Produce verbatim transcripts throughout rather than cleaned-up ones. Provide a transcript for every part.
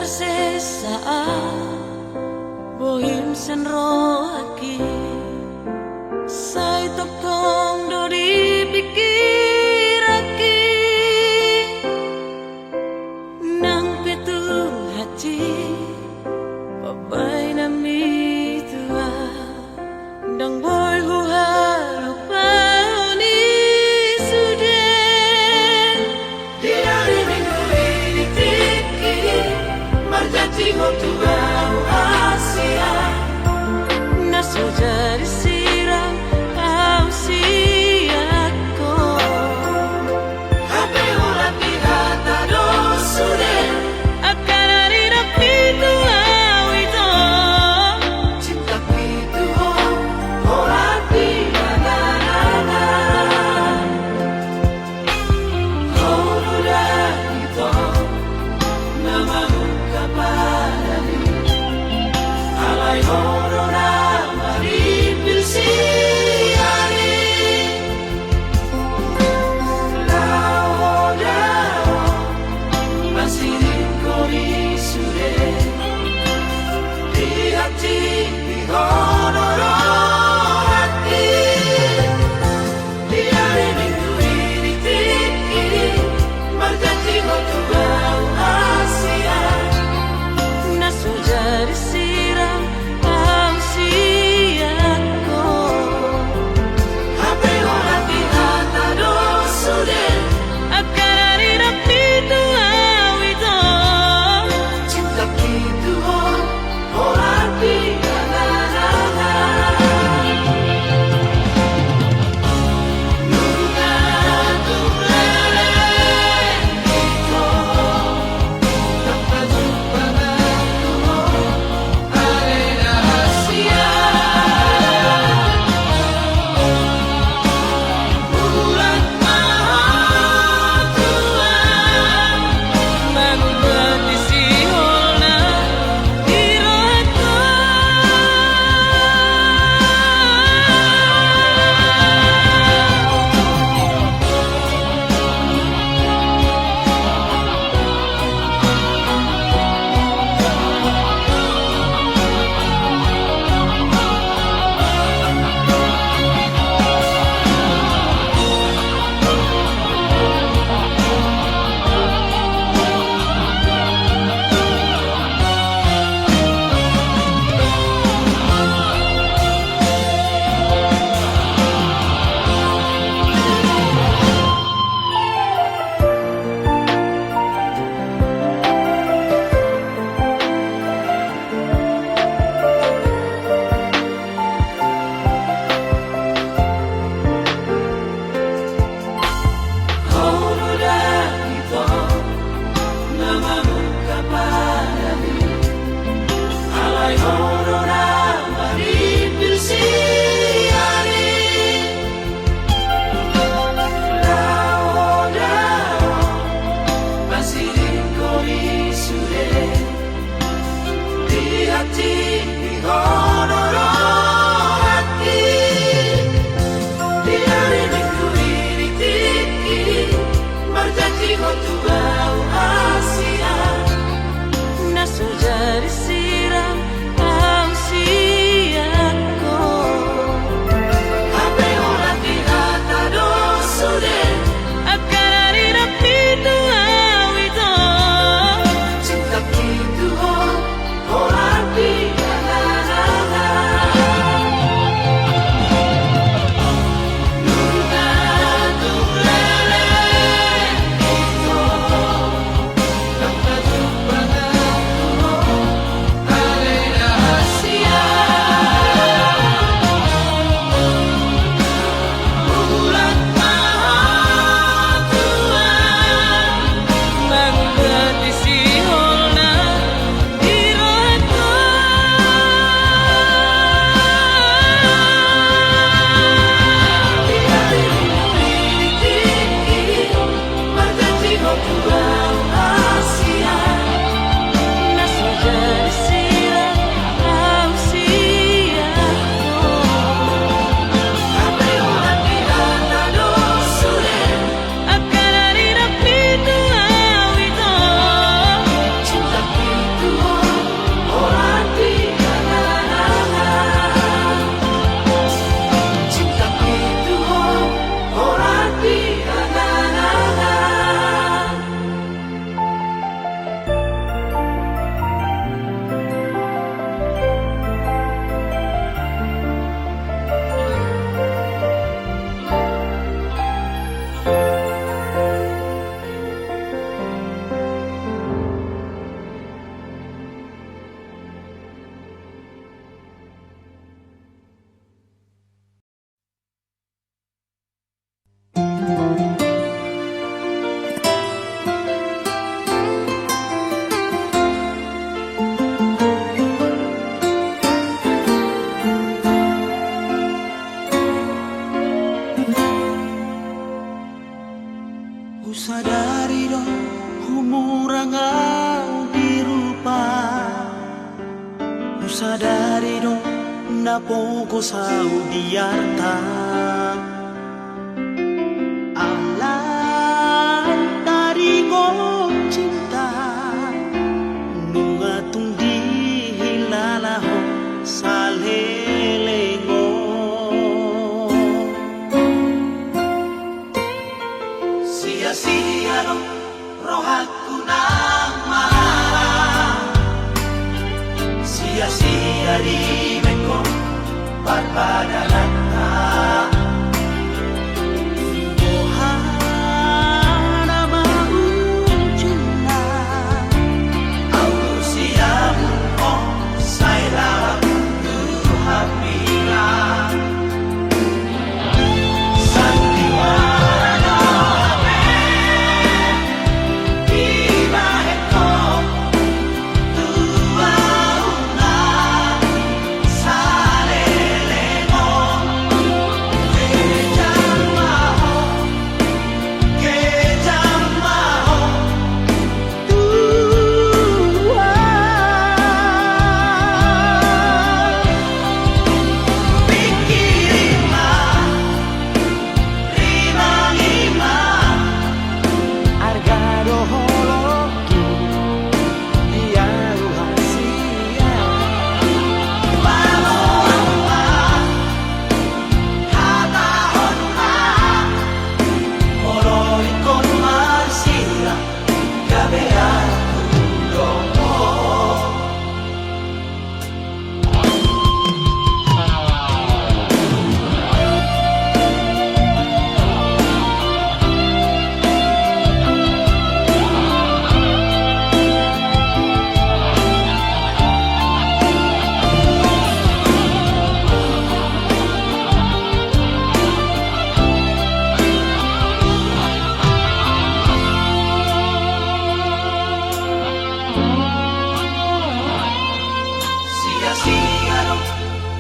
Sesa bohim sian rohangki, sai tongtong do di pingkiranki. Nang pe tung hansit pambahenanmi tua, ndang boi huhalupahon i sude. Di ari Minggu i di tingki, marjanji ho tu ahu, Asia. Na so ja Husadari do humurang au di rupa. Husadari do na pogos au di arta. Alai taringot cinta, nunga tung dihilala ho saleleng on. Sia-sia do rohangku nang marara, sia-sia dibahen ho parpadananta. Boha nama ujungna? Au tu siamun on sai laho tu hambirang. Sia-sia do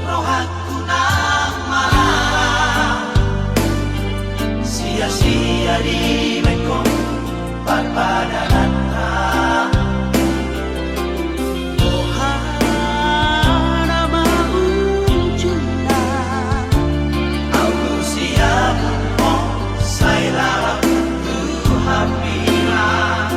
rohangku nang marara, sia-sia dibahen ho parpadananta. Boha nama ujungna? Au tu siamun on sai laho tu hambirang.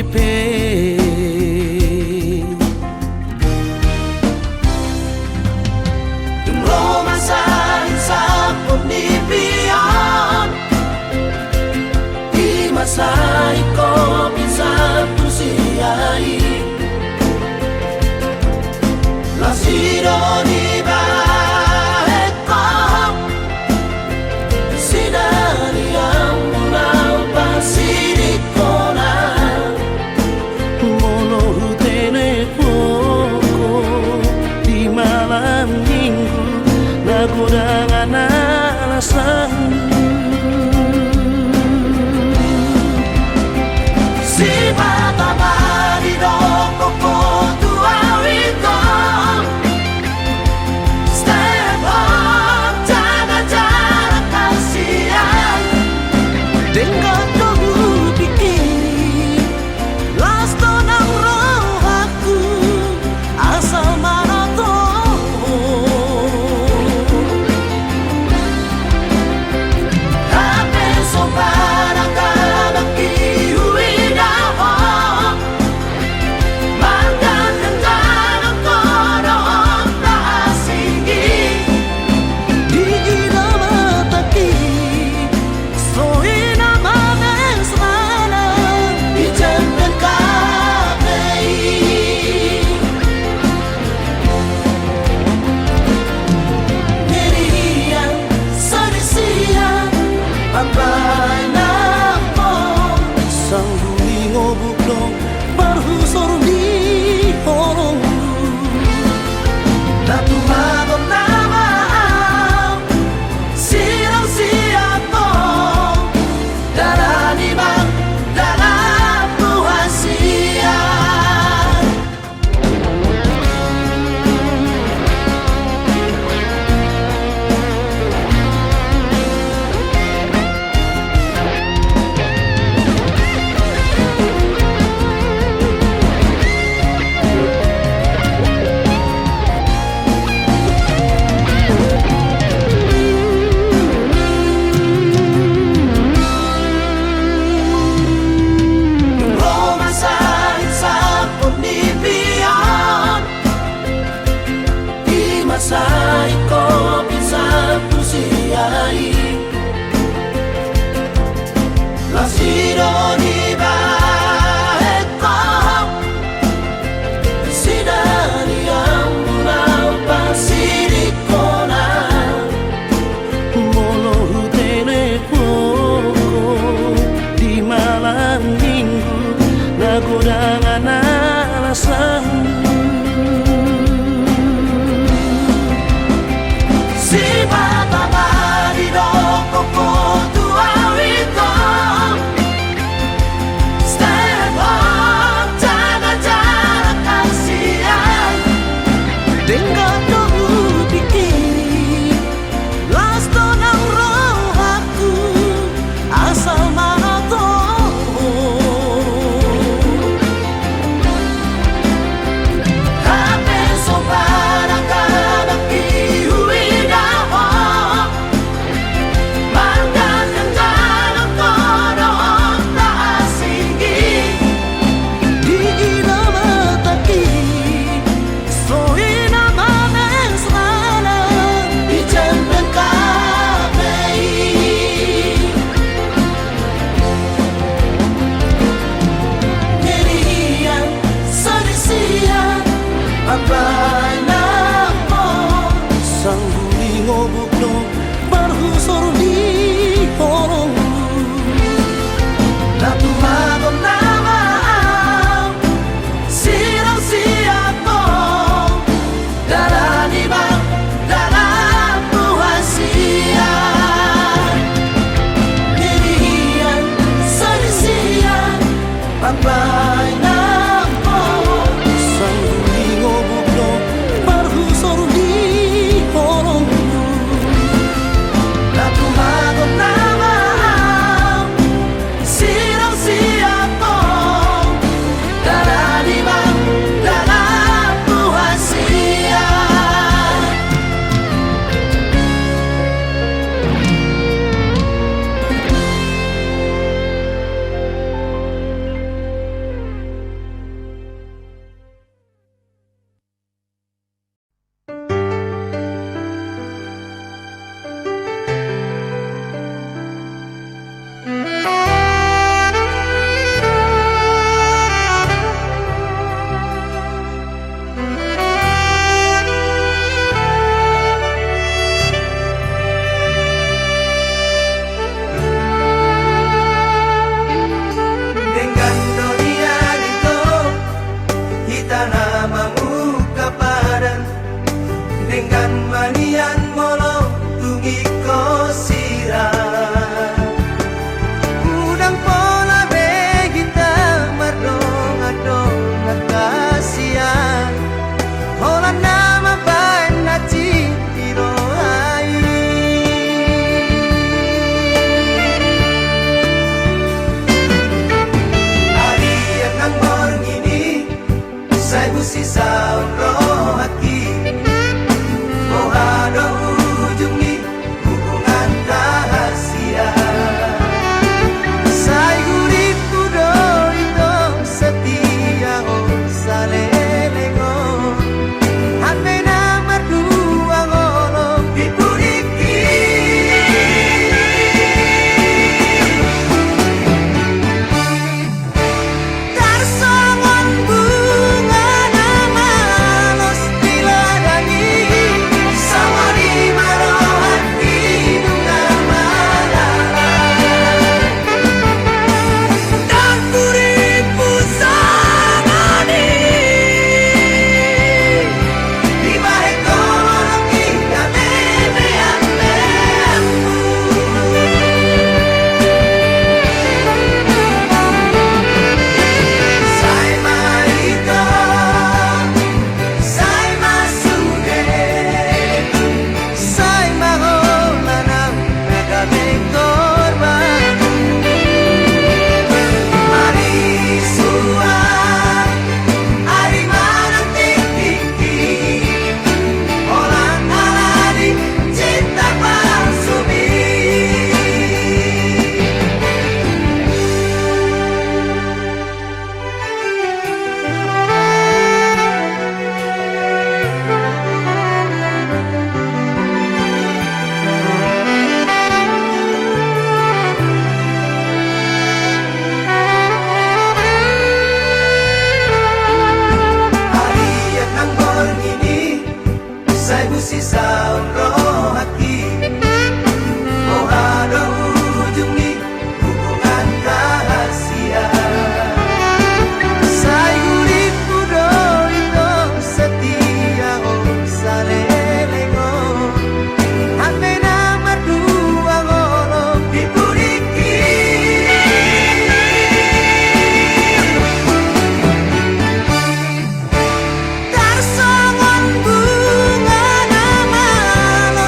Pe dung ro ma sahit sampur ni pion, i ma sahit kopi sampur siai. Las i do dibahen ho, sidari amu na pasiding hona. Molo hutelepon ho di malam minggu na godang alasanmu. Sipata ma didok ho tu au ingkon, stay at home, jaga jarak, kasihan. Denggan do hupikiri, las do nang rohangku, asal manat ho. Hape so pernah kabangki huida ho, marganteng jalan kodong ta asing i. Diida matangki, so i na mames rana, dijempek hape i. Ngerian, sadisian, pambahenanmu. Sangguling obuk do parhusor ni holongmu. Na tumagon nama au, sirang siap ho, dalani ma dalan Tuhan sian. Ro ma sahit sampur ni pion, i ma sahit kopi sampur siai. Las i do dibahen ho, sidari amu na pasiding hona. Molo hutelepon ho di malam minggu na godang alasanmu. Sipata ma didok ho tu au ingkon, stay at home, jaga jarak, kasihan. Denggan do hupikiri, las do nang rohangku, asal manat ho. Hape so pernah kabangki huida ho, marganteng jalan kodong ta asing i. Diida matangki, so i na mames rana, dijempek hape i. Ngerian, sadisian, pambahenanmu. Sangguling obuk do parhusor ni holongmu. Na tumagon nama au, sirang siap ho, dalani ma dalan Tuhan sian. Ngerian, sadisian, pambahenanmu. Sangguling obuk do Denggan ma nian molo tung ingkon sirang. Unang pola be hita mardongan-dongan hasian, holan na mambahen hansit di roha i. Arian nang borngin i, sai busisaon rohangki. Boha do ujung ni hubunganta hasian? Sai huripu do i tong setia, o saleleng on. Hape na mardua ngolom di pudingki. Tarsongon bunga na malos di ladang i, songon i ma rohangki nunga malae. Ndang huripu songon i. Dibahen ho molo tinggal lemean-leanmu. Sai ma ito, sai ma sude, sai ma holan au na gabe torbamu. Marisuan ari manang tingki, holan ala ni cinta palsumi. Arian nang borngin i, sai busisaon rohangki. Boha do ujung ni hubunganta hasian? Sai huripu do i tong setia, o saleleng on. Hape na mardua ngolom di pudingki. Tarsongon bunga na malo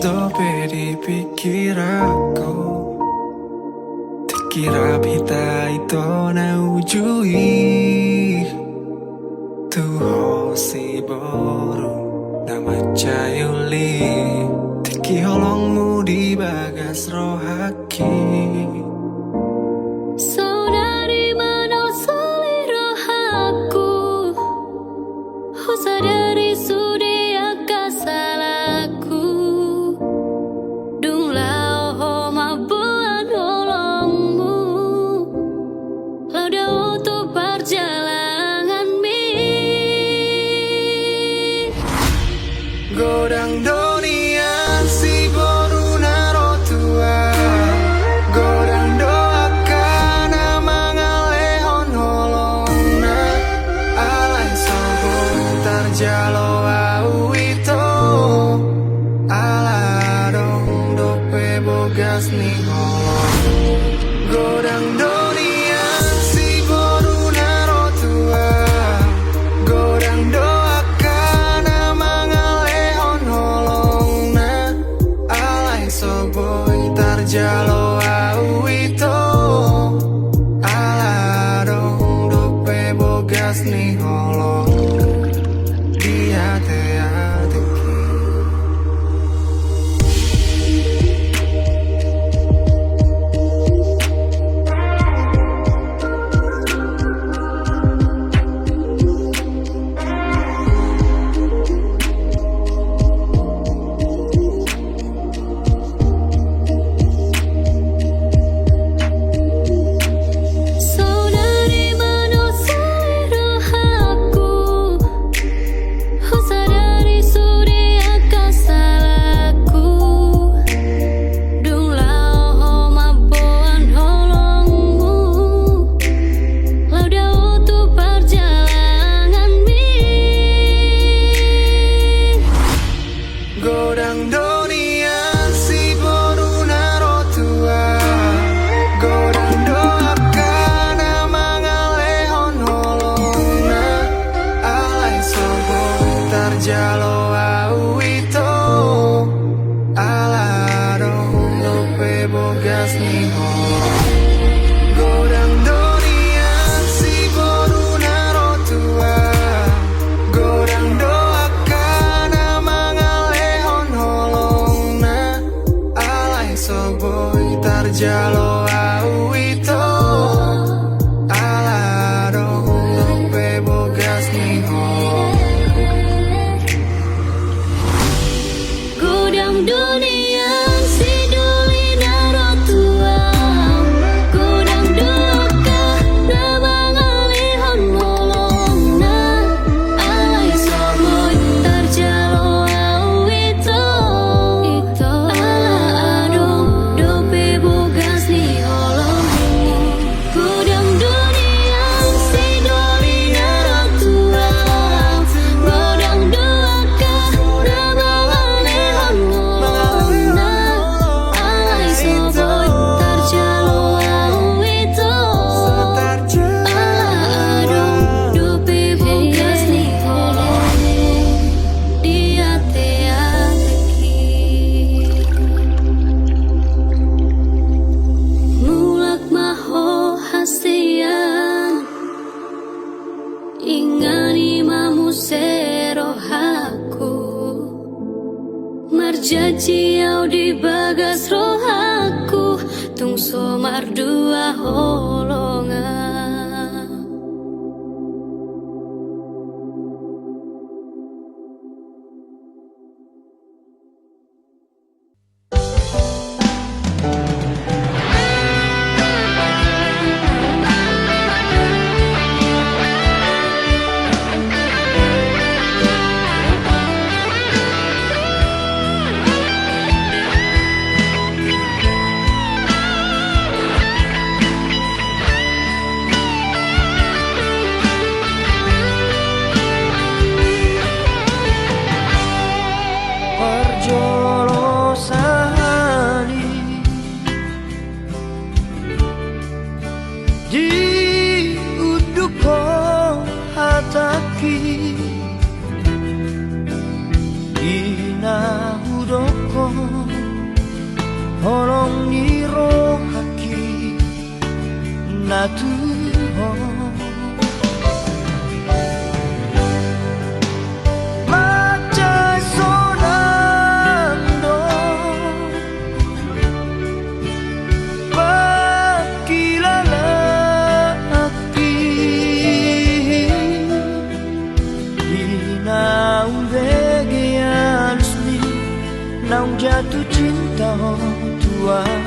Dope di pikiranku, tingki rap hita ito na uju i. Tu ho si boru na mansai uli, tingki holongmu di bagas rohangki. Saudari, molo soli rohangku, husadari sude angka salangku. Dung laho ho mamboan holongmu, laho dao tu parjalanganmi. Godang do nian si boru na ro tua, godang do angka na mangalehon holongna. Alai so boi tarjalo au ito, ala adong dope bogas ni holong. Godang do nian si boru na ro tua, godang do angka na mangalehon holongna. Alai so boi tarjalo au ito, ala adong dope bogas ni holong di ateateki. Saudari, molo soli rohangku, husadari sude angka salangku. Dung laho ho mamboan holongmu, laho dao tu parjalanganmi. Godang do nian si boru na ro tua, godang do angka na mangalehon holongna. Alai so boi tarjalo au ito, ala adong dope bogas ni holong. Godang do nian si boru na ro tua, godang do angka na mangalehon holongna. Alai so boi tarjalo au ito, ala adong dope bogas ni holong. Godang do nian si doli na ro tua, godang do angka na mangalehon holongna. Alai so boi tarjalo au ito, ala adong dope bogas ni holong. Godang do nian si doli na ro tua, godang do angka na mangalehon holongna. Alai so boi tarjalo au ito, ala adong dope bogas ni holong di ateateki. Mulak ma ho hasian, ingani ma muse rohangku. Marjanji au di bagas rohangku, tung so mardua holongan. Parjolo sahali diunduk ho hatangki, di na hudok ho Holong ni rohangki na tu Ho. Mansai sonang do pangkilalaanki. Di na umbege alusni naung jatuh cinta ho tu ahu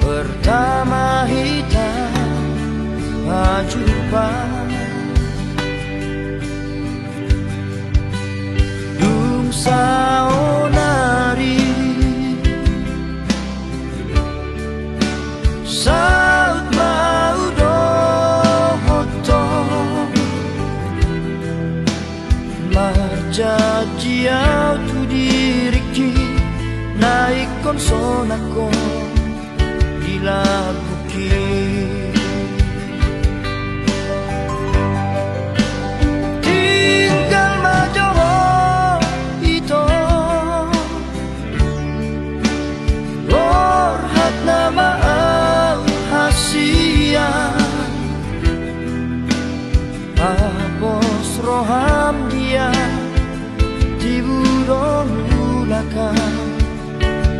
pertama hita pajumpa. Dung saonari saut ma hudohot ho. Marjanji ahu tu diringki na ingkon sonang ho di lambungki. Tinggal ma jo ho ito. Borhat nama ahu hasian. Pos roham dia tibu do mulak ahu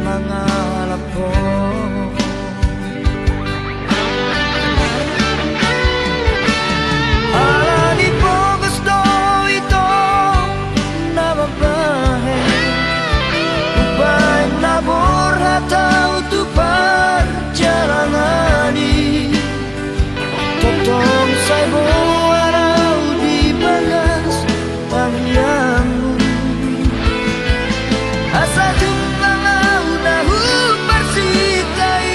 mangalap ho. Alani pogos do ito na mambahen, umbahen na borhat ahu tu parjalangan i. Tongtong sai boan ahu di bagas tangiangmu. Asa jumpang ahu na huparsinta i.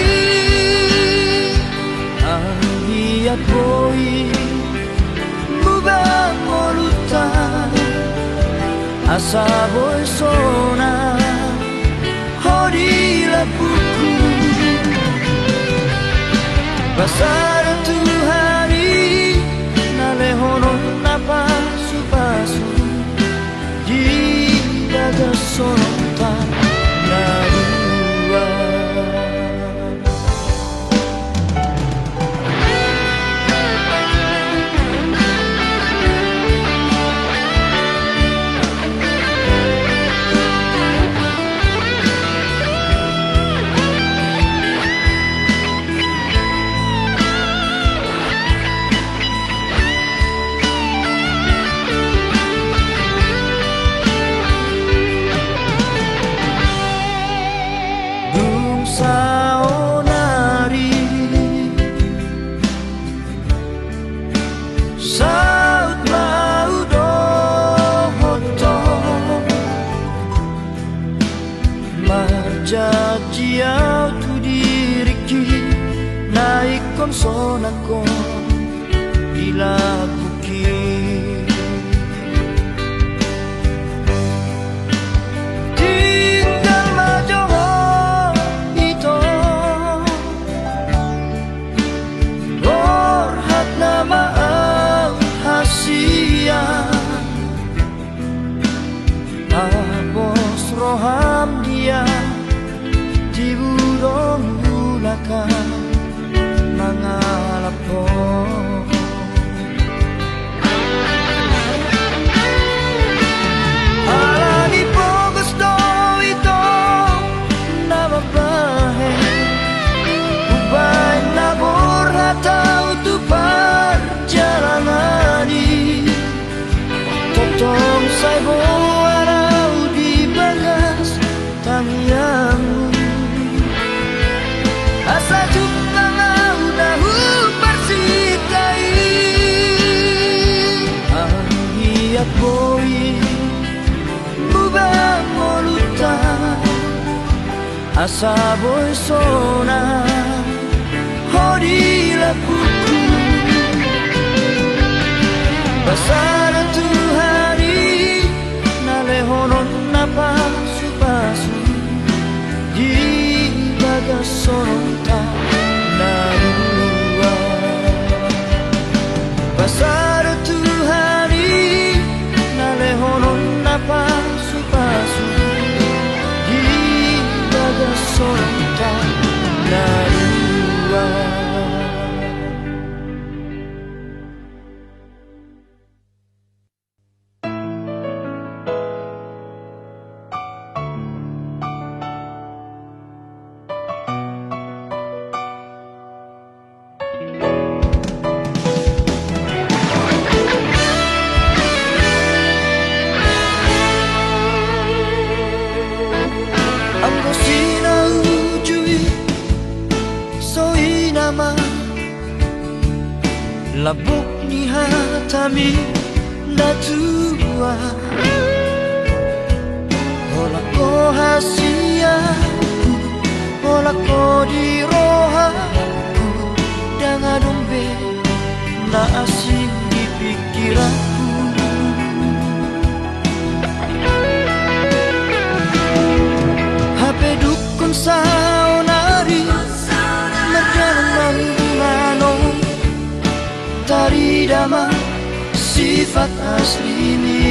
Anggiat boi muba ngolunta. Asa boi sonang ho di lambungku. Pasada Tuhan i na lehonon na pasupasu di bagas soronta na dua. Dung saonari saut ma hudohot ho. Marjanji ahu tu diringki na ingkon sonang ho di lambungki. Tinggal ma jo ho ito. Borhat nama ahu hasian. Pos roham dia tibu do mulak ahu mangalap ho. Alani pogos do ito na mambahen, umbahen na borhat ahu tu parjalangan i. Tongtong sai boan ahu di bagas tangiangmu. Asa jumpang ahu na huparsinta i. Anggiat boi muba ngolunta. Asa boi sonang ho di lambungku. Pasada Tuhan i na lehonon na pasupasu di bagas soronta na dua. Pasada Tuhan i na lehonon na pasupasu di bagas soronta Lambok ni hatami na tua. Holan ho hasianku, holan ho di rohangku, ndang adong be na asing di pingkiranku. Hape dungkon saonari mardalan mangulahon tarida ma sifat aslimi.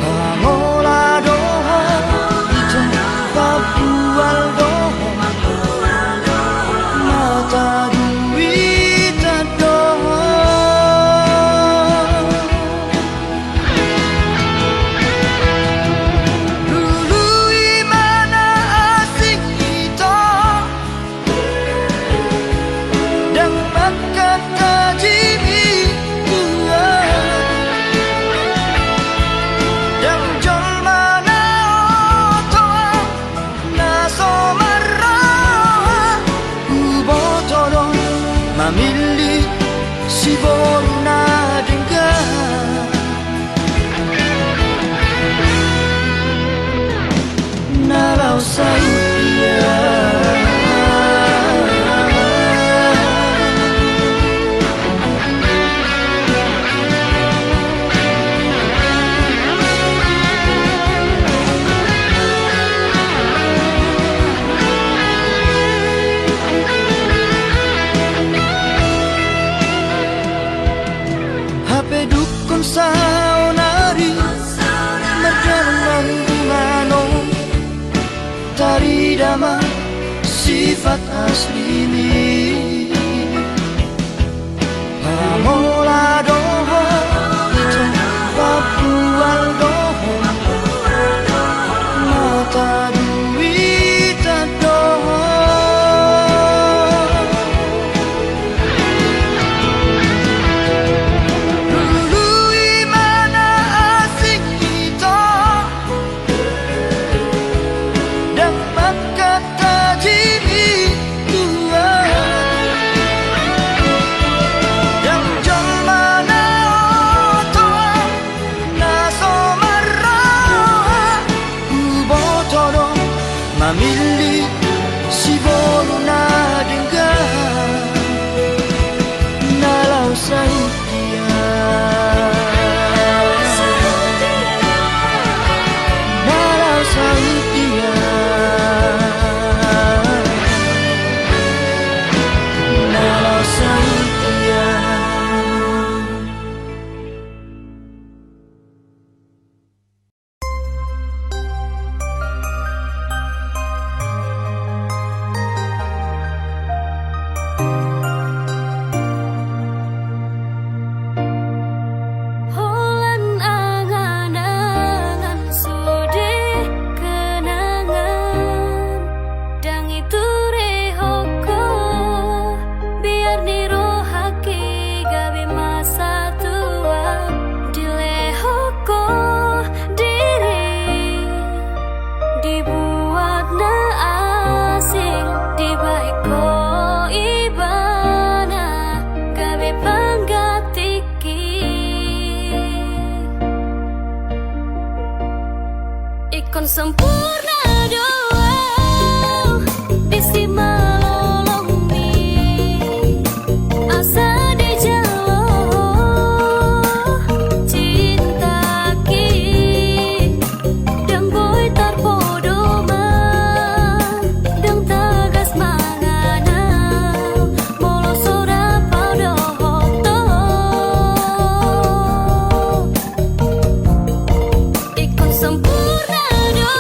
Pangola do ho, ito pabual do ho, mata duitan do ho. Lului ma na asing ito, ndang mangkatajimi tua. Ndang jolma na oto na so marroha, huboto do mamillit siboru na denggan. Na laos saut ia. Hape dungkon saonari mardalan mangulahon tarida ma sifat aslimi. Pangola do ho, ito pabual do ho, mata duitan do ho. Lului ma na asing ito, ndang mangkatajimi tua. Ndang jolma na oto na so marroha, huboto do mamillit siboru na denggan. Na laos saut ia. Na laos saut ia. Na laos saut ia. Holan angan-angan sude kenangan. Ndang iture ho, biar ni rohangki gabe masa tua. Dilehon ho diri, dibuat na asing, dibahen ho ibana gabe pangganti. Ingkon sempurna do au disi malolongmi, asa dijalo cintaki. Ndang boi tarpodoman, ndang tagas mangan au molo so rap au dohot ho. Ingkon sempurna do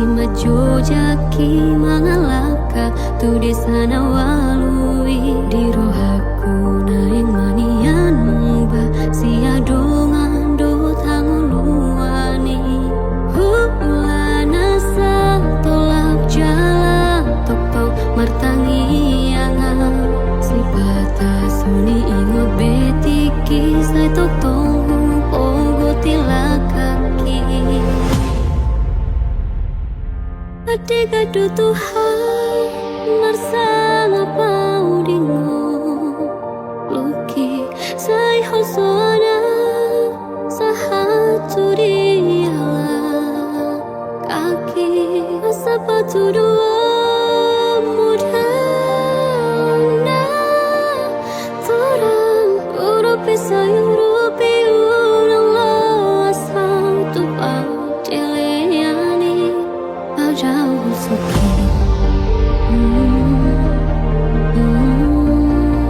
Manjojaki mangalangka tu desa na ualu i, di rohangku naeng ma nian muba sian dongan dohot hangoluan i. Hulana satolap jala tongtong martangiangan, sipata so huingot be tingki, sai tongtong huogoti langkangki. Andigan do Tuhan marsangap ahu di ngolungki, sai holsoan ahu sahat tu di langkangki. Asa patuduhonmu dang na torang, urupi sai urupi, unang loas ahu tu pardelean i. Padahal soki, hmm, hmm,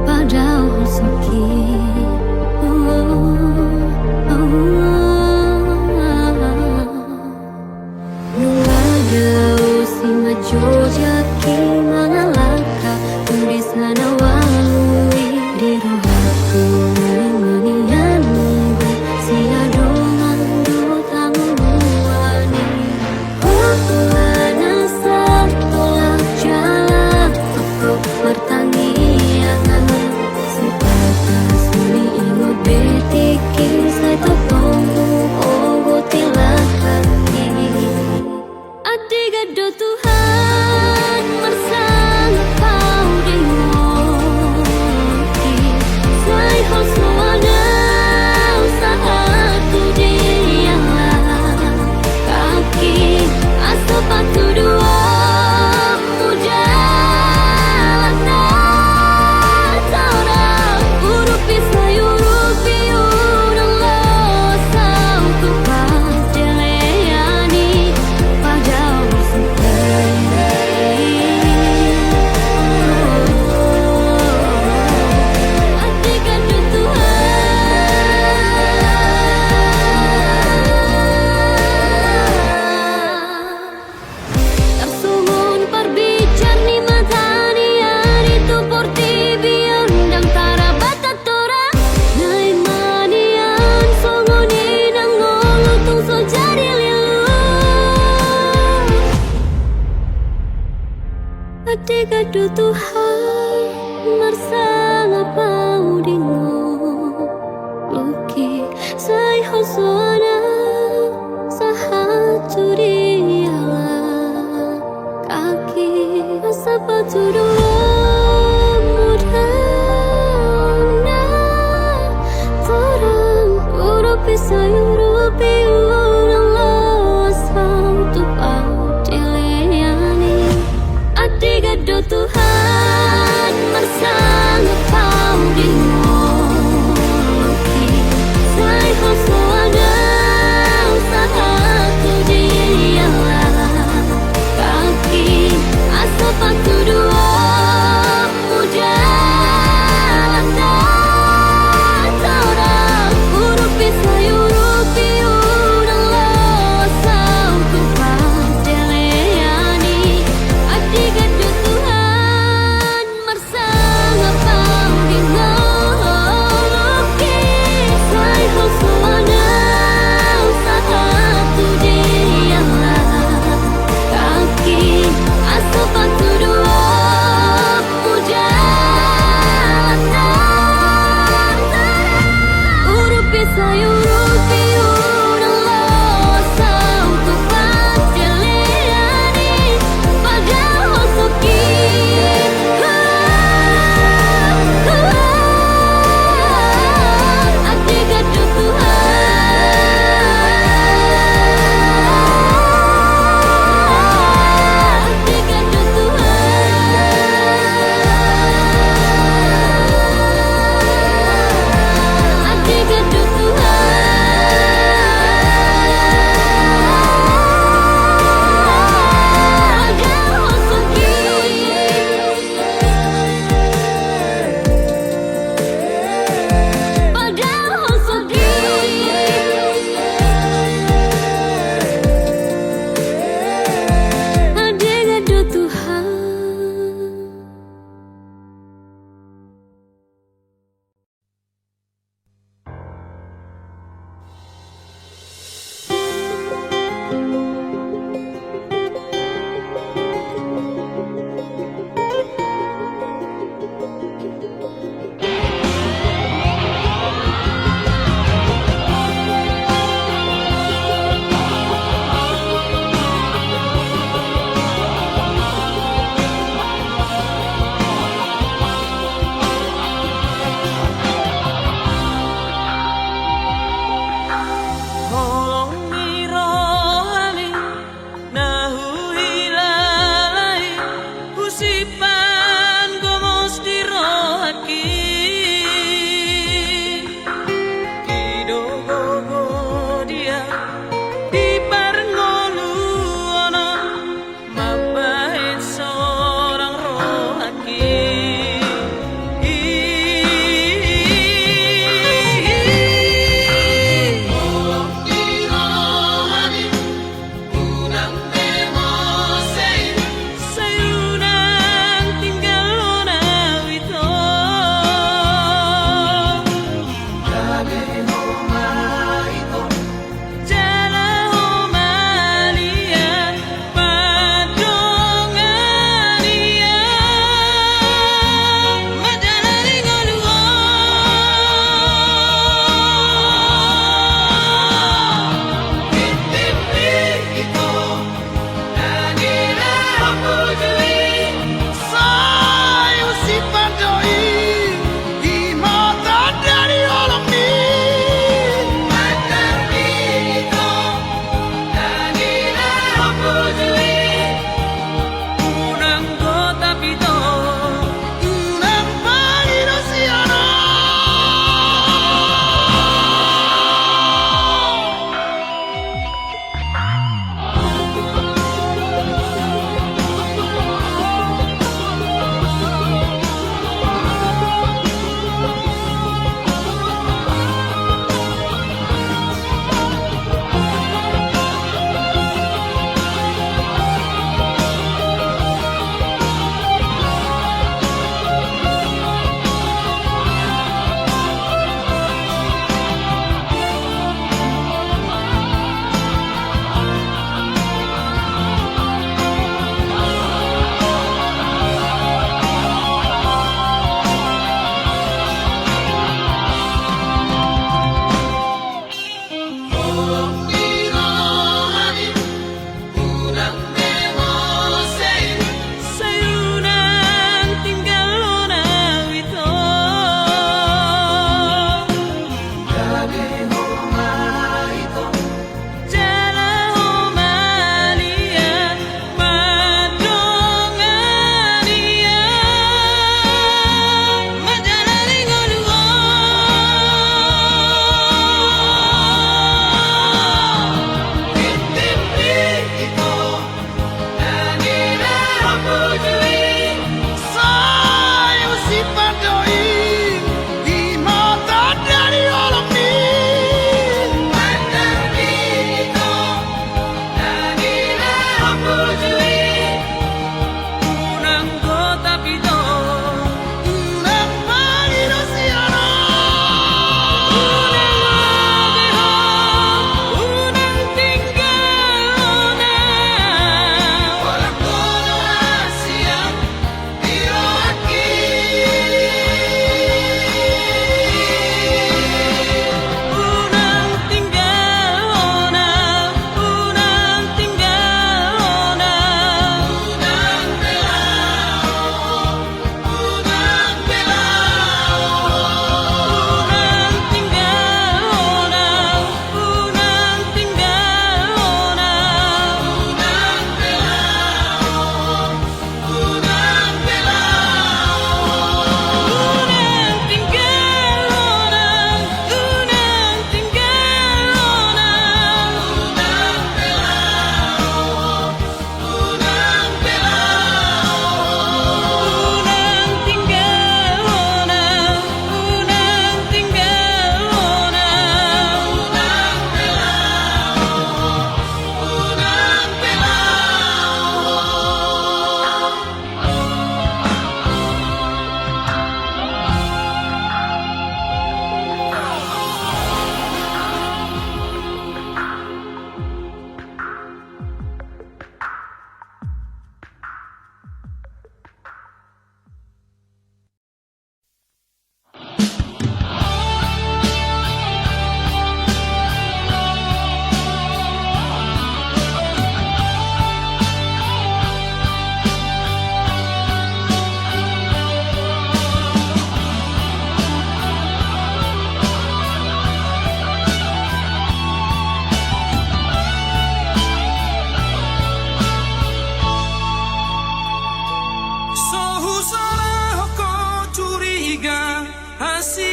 padahal soki, oh, oh, oh, oh. Nunga dao si manjojaki mangalangka tu desa na ualu i, di rohangku naeng ma nian muba sian dongan dohot hangoluan i. Hulana satolap jala tongtong martangiangan, sipata so huingot be tingki, sai tongtong huogoti langkangki. Andigan do Tuhan marsangap ahu di ngolungki, sai holsoan ahu sahat tu di langkangki. Asa patuduhon Ujalan na torang, urupi sai urupi, unang loas ahu tu pardelean i, padahal so hea. Andigan do Tuhan. Tarsongon parbicar ni mata ni ari tu portibi on, ndang tarbatat torang. Naeng ma nian songon i nang ngolu tung so jadi lilu. Andigan do Tuhan marsangap ahu di ngolungki, sai holsoan ahu sahat tu di langkangki. Asa patuduhon mudar na torang, urupi sai urupi, unang loas ahu tu pardelean i. Andigan do Tuhan marsangap ahu di ngolungki, sai holsoan ahu sahat tu di langkangki. Asa patuduhon ujalan na torang, urupi sai urupi, unang loas ahu tu pardelean i. Andigan do Tuhan marsangap ahu di ngolungki, sai holsoan ahu sahat tu di langkangki. Asa patuduhon ujalan na torang, urupi sai urupi, unang loas ahu tu pardelean i, padahal so hea. Andigan do Tuhan. Andigan do Tuhan. Andigan do Tuhan.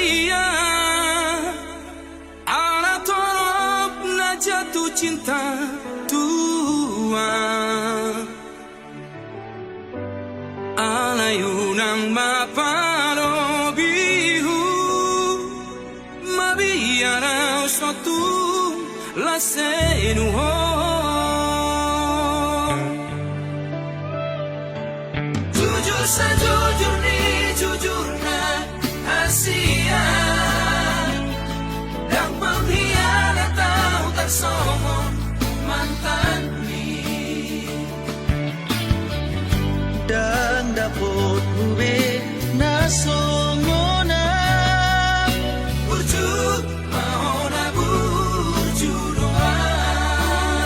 Ia ala torop na jatuh cinta tua. Alai unang ma palobihu, mabiar au so tung las sinuhon. Jujur sajujur ni jujurna, Asia. Ndang pengkhianat au tarsongon mantanmi. Ndang dapotmu be na songon ahu. Burju ma hona burju do ahu.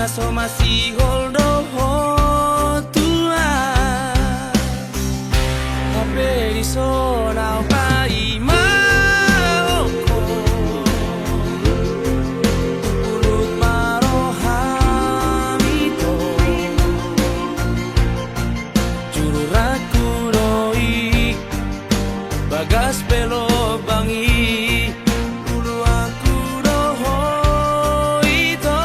So masihol do ho Tuhan. Hape dison ahu paima ho. Ulut ma roham ito. Juru raku do i. Bagas pe lobang i. Uluanku do ho ito.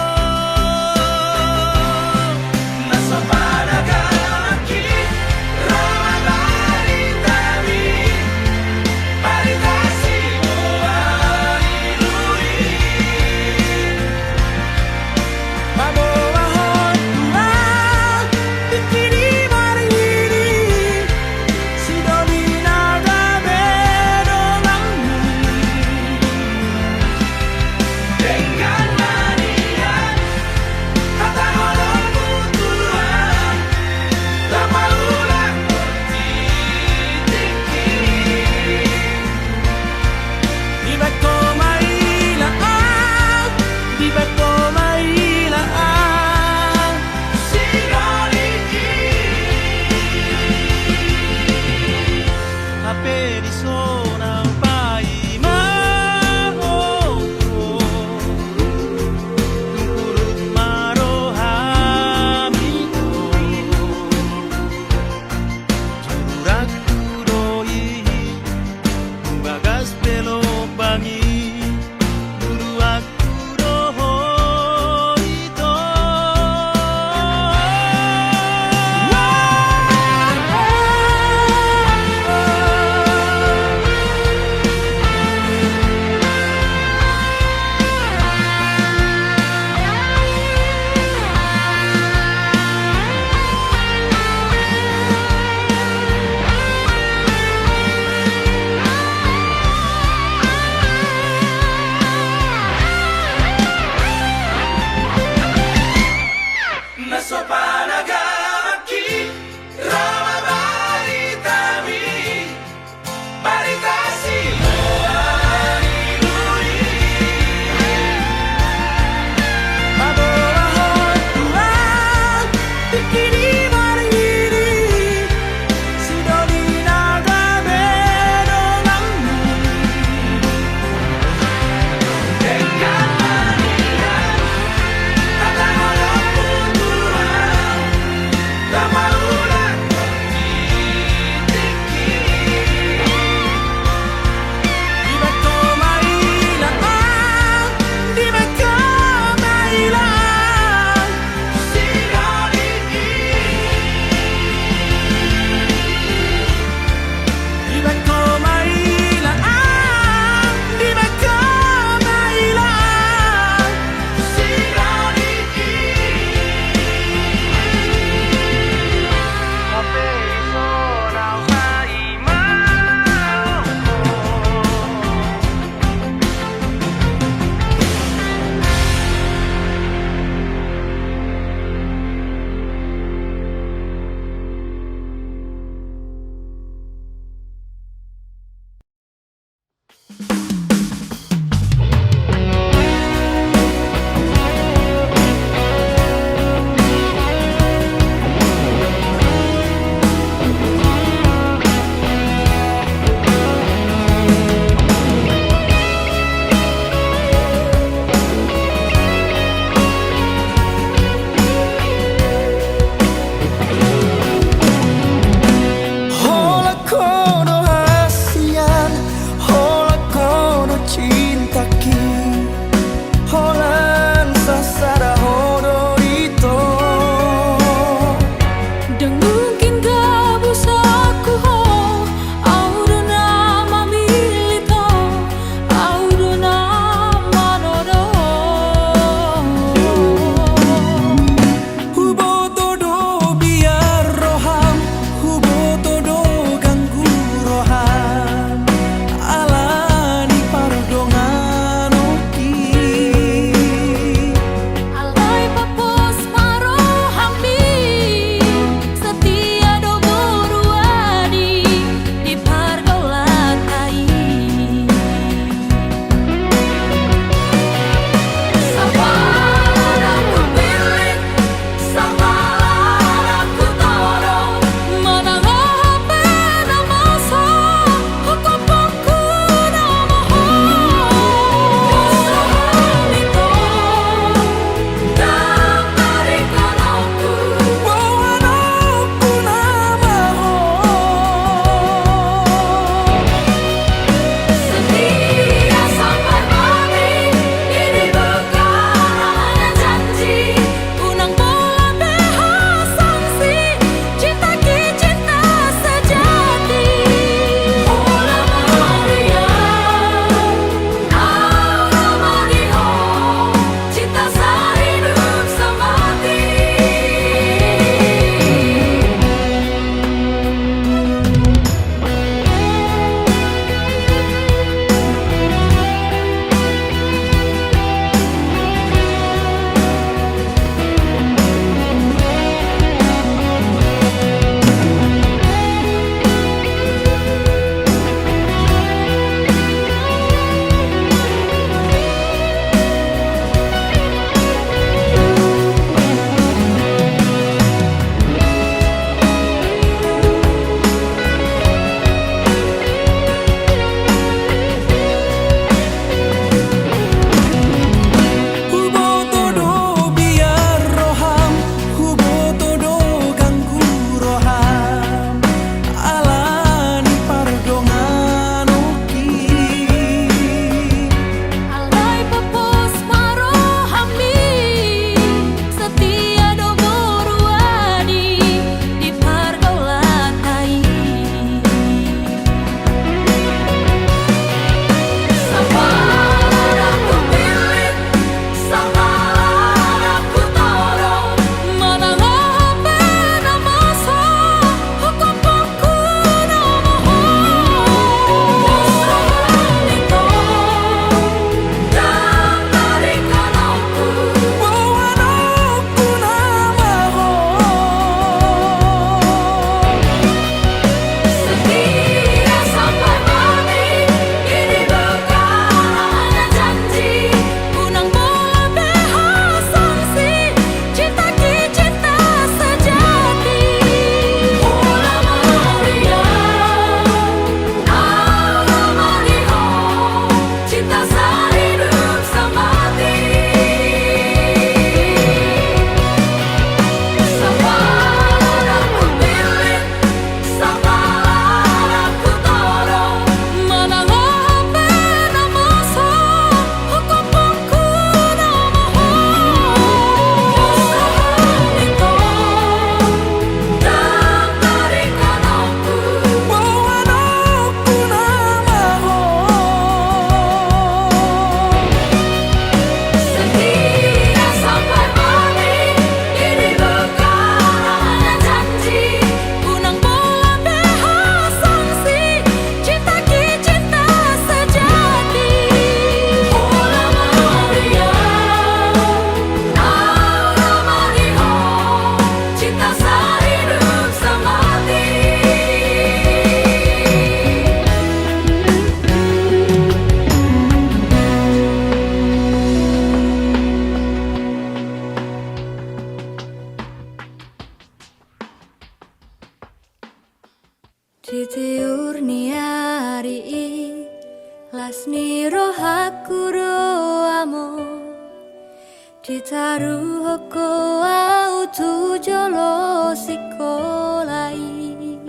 Ditaruhon ho au tu jolo sikola i.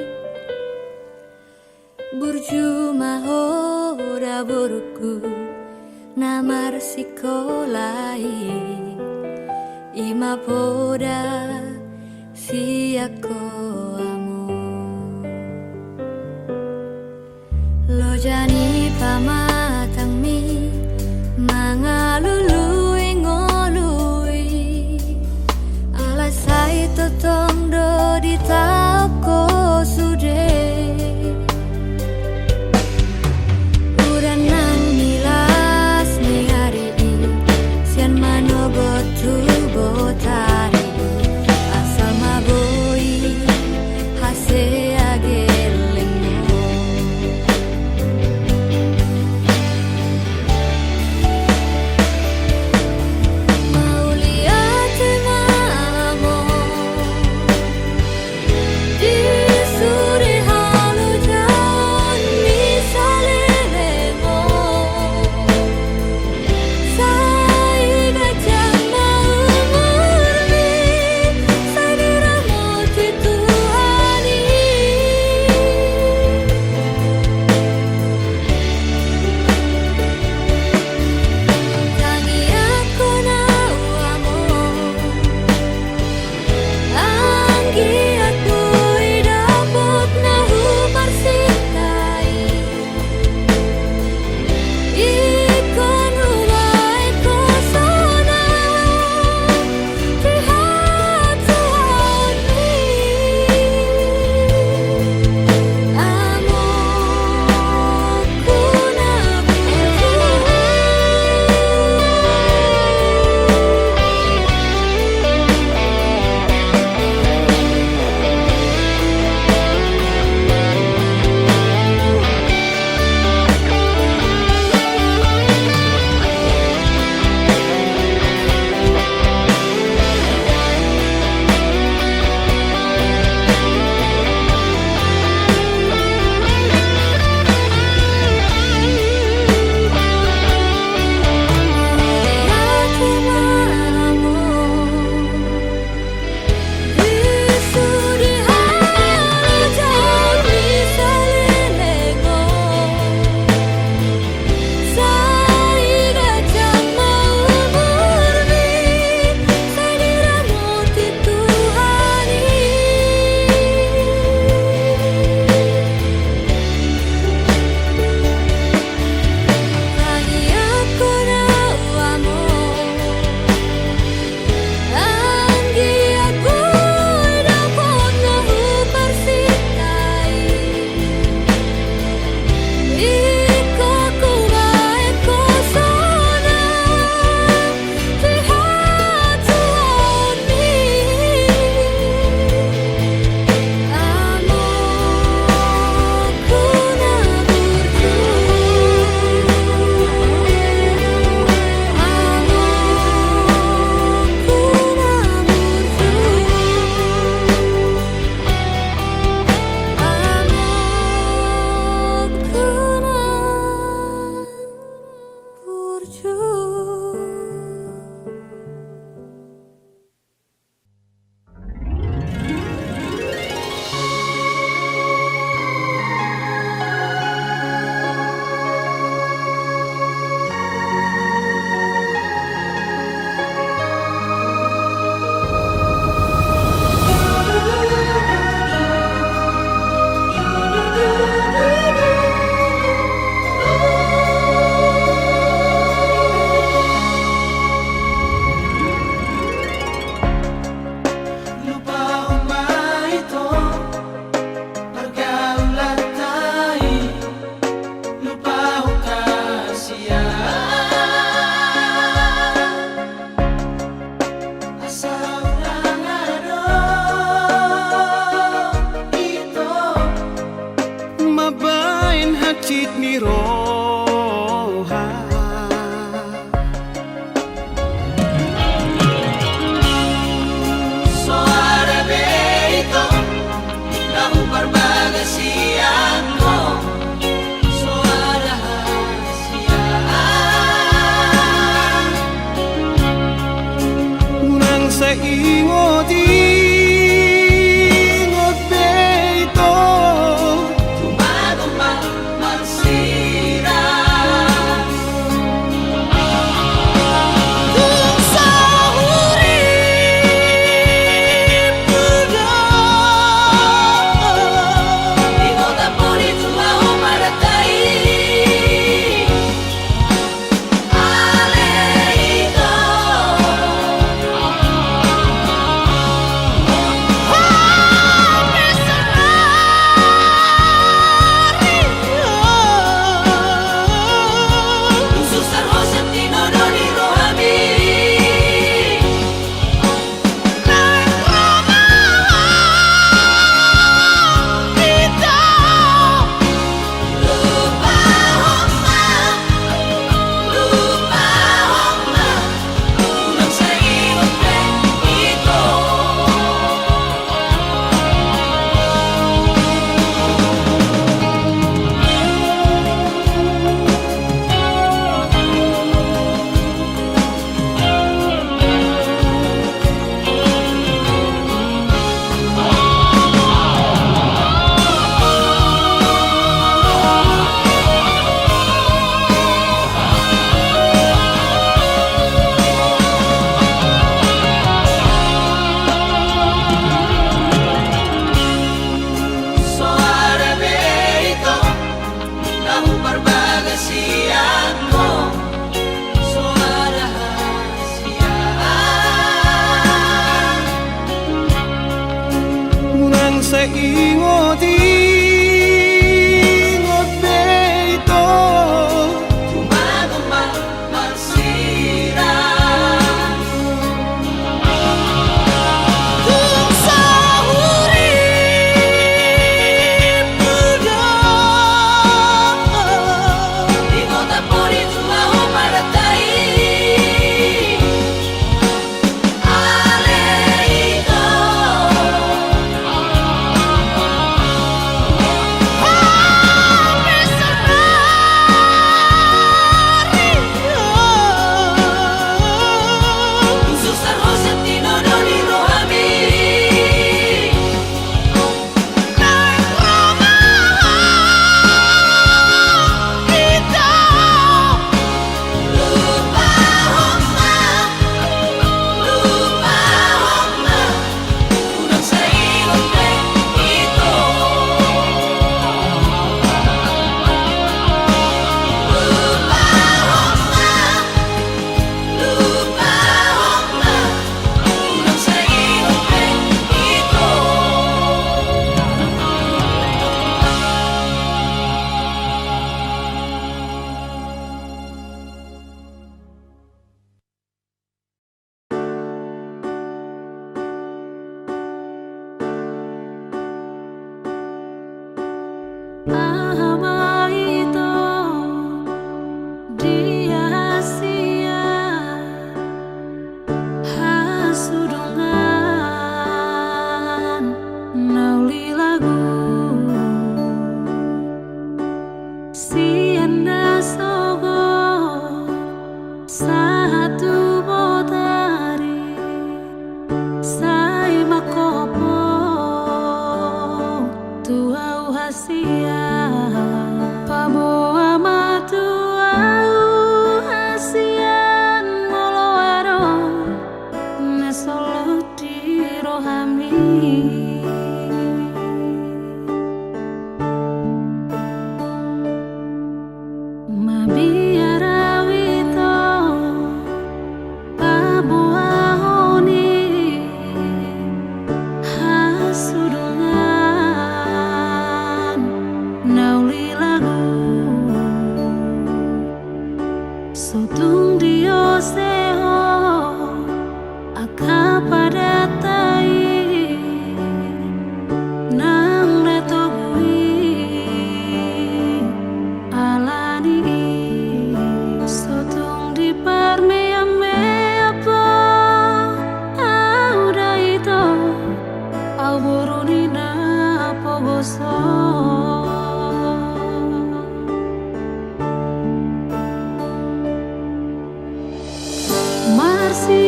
Burju ma ho da borungku na marsikola i. I ma poda sian ho hamu. Loja ni pamatangmi mangalului ngolu i. Alai sai tongtong do ditaon ho sude. Udan nang ni las ni ari i, sian manogot tu botari i, asal ma boi hasea gellengmon. Mauliate ma amang. Ingot, ingot be ito. Tumangihon ma marsirang. Tung saur i muda. Ingot, ampu di tua ho paratai. Aha ma ito dia hasian hasudungan na uli lagu sian na sogot sahat tu botari. Sai mangkophop tu ahu hasian, paboa ma tu ahu hasian molo adong na solhot di rohami. Mabiar ahu ito paboahon i hasudungan na uli lagu. So tung diose ho angka padanta i nang na togu i alani i. So tung diparmeammeam ho ahu da ito, ahu boru ni na pogoso.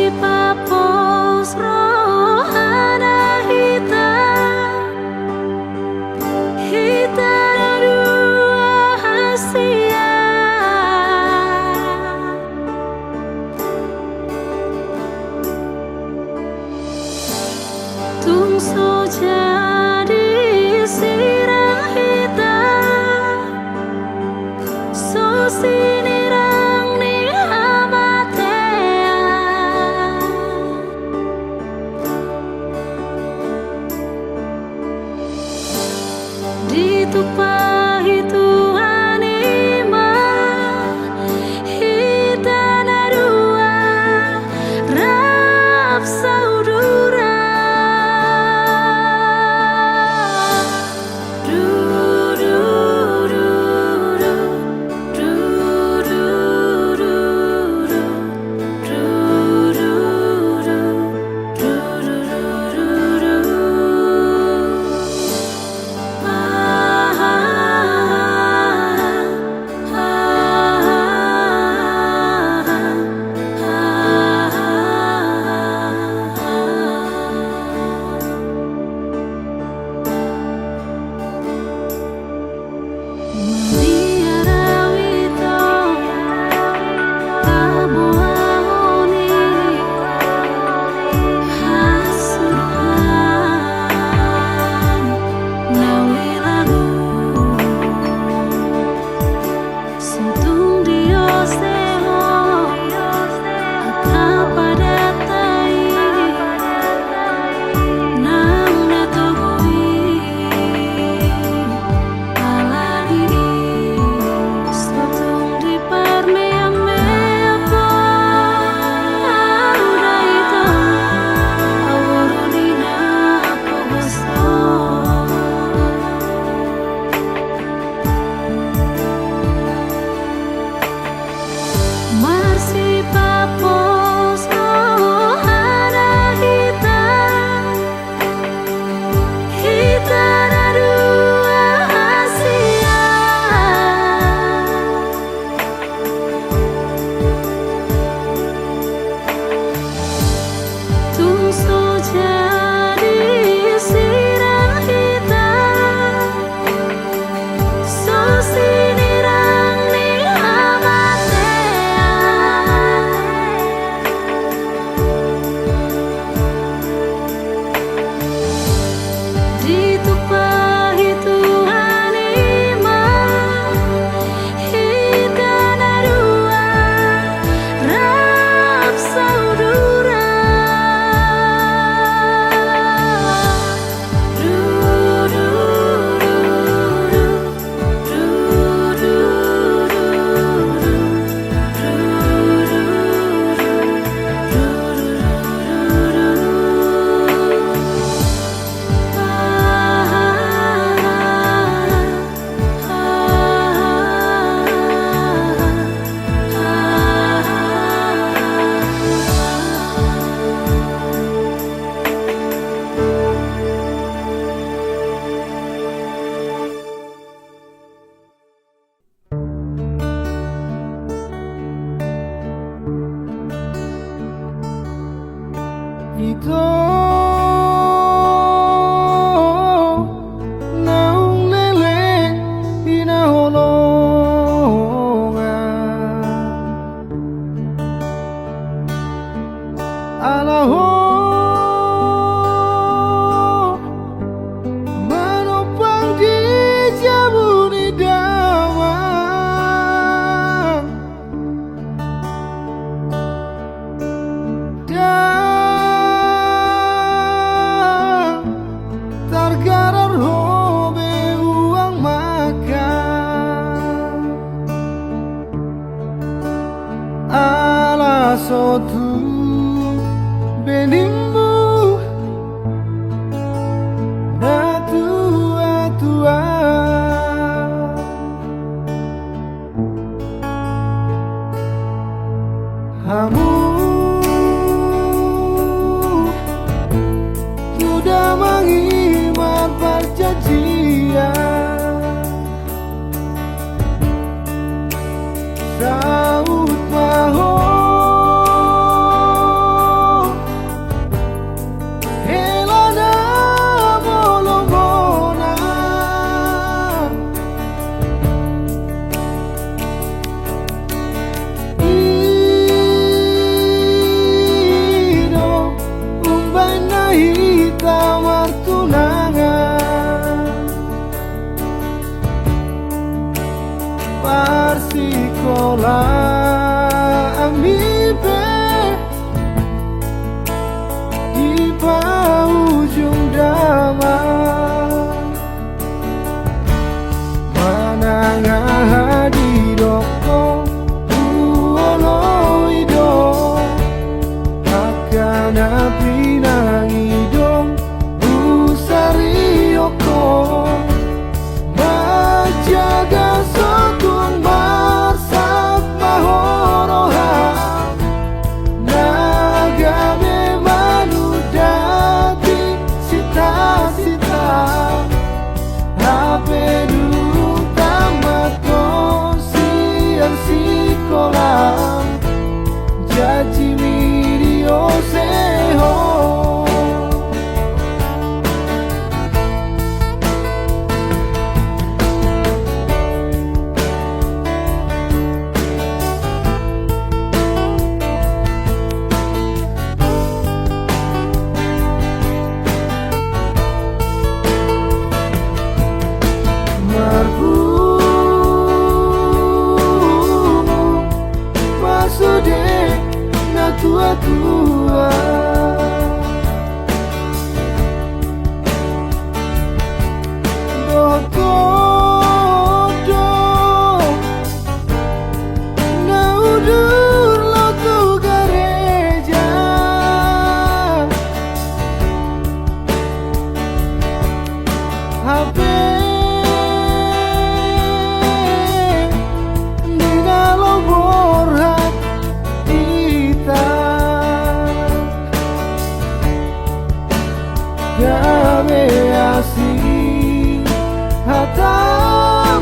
Marsipaphos rohana hita, hita na dua hasian. Tung so jadi sirang hita, so sinirang ni hamatean. Ditumpahi Tuhan i ma hita na dua rap sauduran. Ito naung leleng hinaholongan, ala ho manompang di jabu ni damang. Ndang targarar ho be uang makan, ala so tu be nimmu natuatua. Hamu tu damang i marparjanjian, saut ma ho hela na molo monang. I do umbahen na hita martunangan, parsikolaan mi pe di paujung damang. Manang aha didok ho, huoloi do angka na pinangidong, husarihon ho. Manjaga so tung marsap ma ho roham, na gabe manundati sitasita, hape dung tamat ho sian sikola, janji mi di ose ho. Marpungu ma sude natuatua. Dohot ho do na udur lam tu gareja, hape di na laho borhat hita, gabe asing hatam,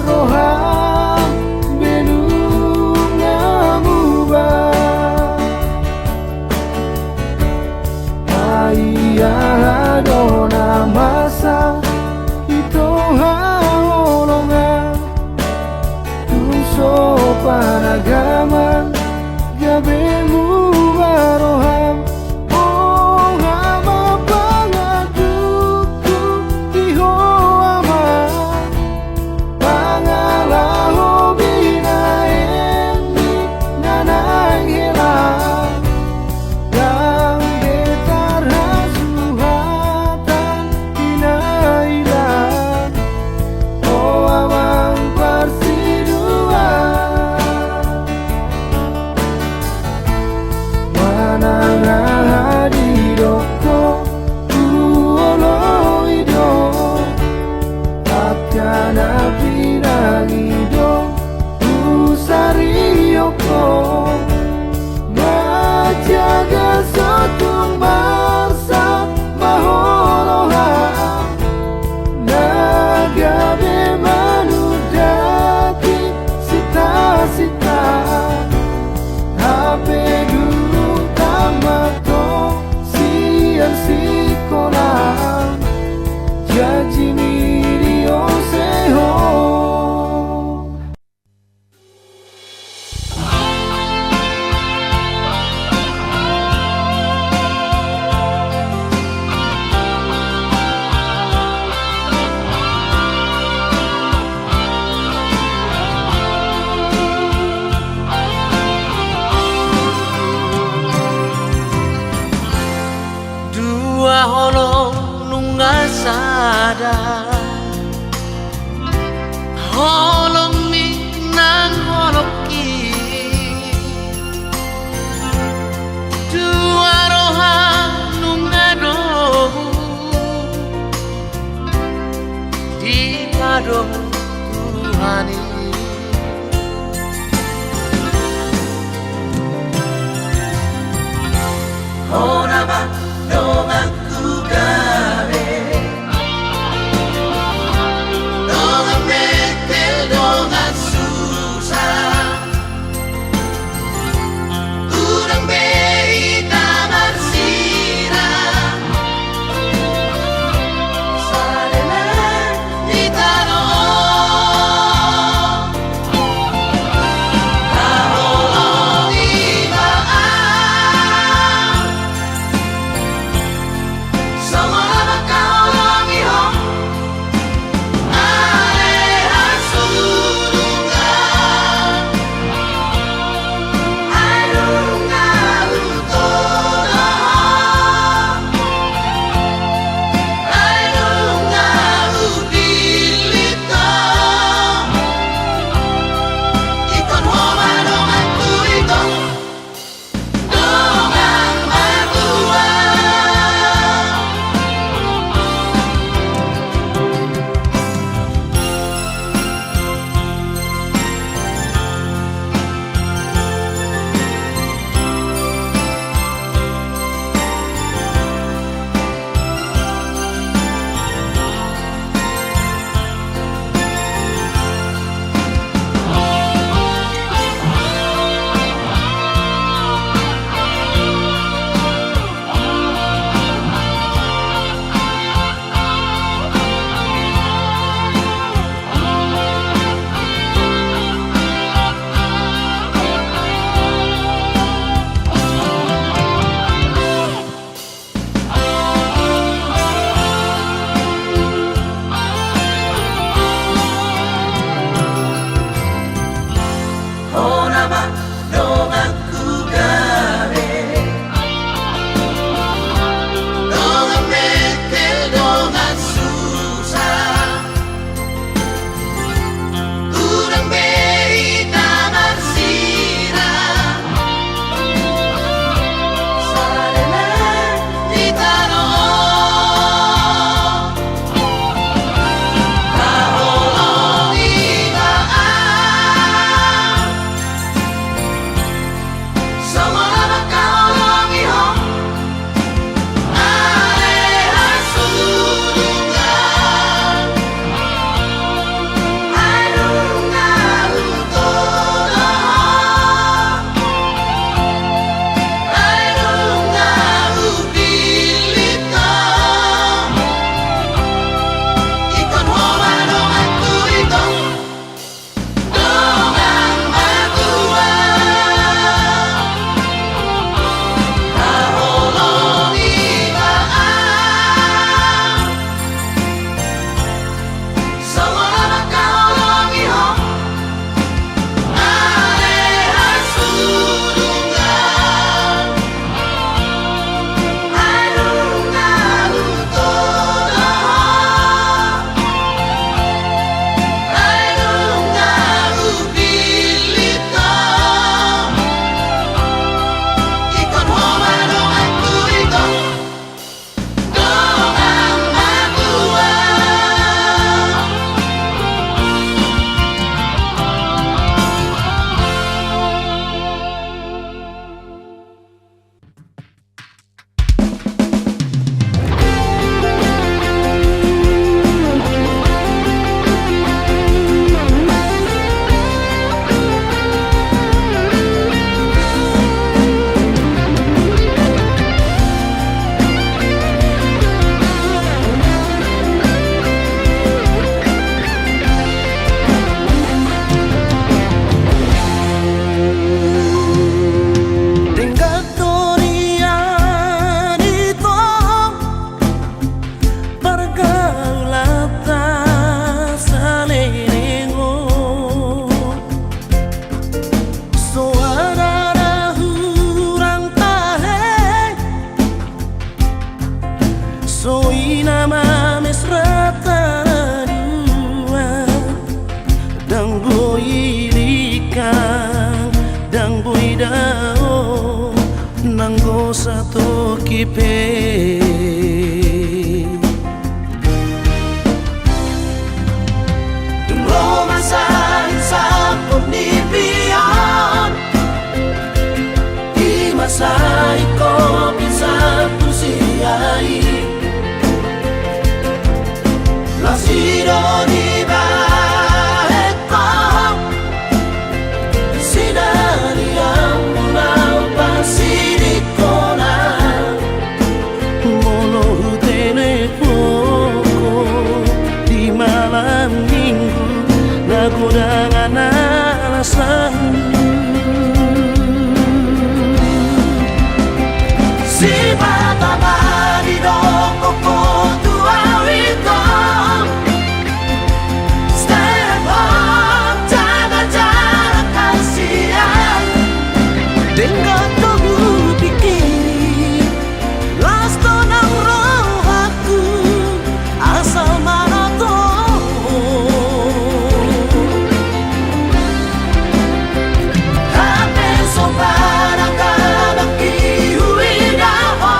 roham be nunga muba. Ai aha do na masa ito haholongan, tung so panagaman gabe muba roham. Ho ama pangadukku, di ho ama pangalaho binahen ni na naeng hela, ndang be tarhasuhatan hinailaan, ho amang parsiduaan. Holong nunga sada, holongmi nang holongki, dua roha nunga dohot dipadomu Tuhan i. Hona ma donganku gabe, dongan metel do Anggo satoki pe. Dung ro masa hinsapon ni pion, i ma sai ho pinsan tu si ai. Las i do dibahen ho, sinari ahu na hupasiding hona. Molo hutelepon ho di malam minggu, na godang alasan. Sipata ma didok ho tu ahu i, tong. Stay at home, jaga jarak, kasihan. Denggan do hupikiri, las do nang rohangku, asal ma na toho. Hape so pernah kabangki huida ho.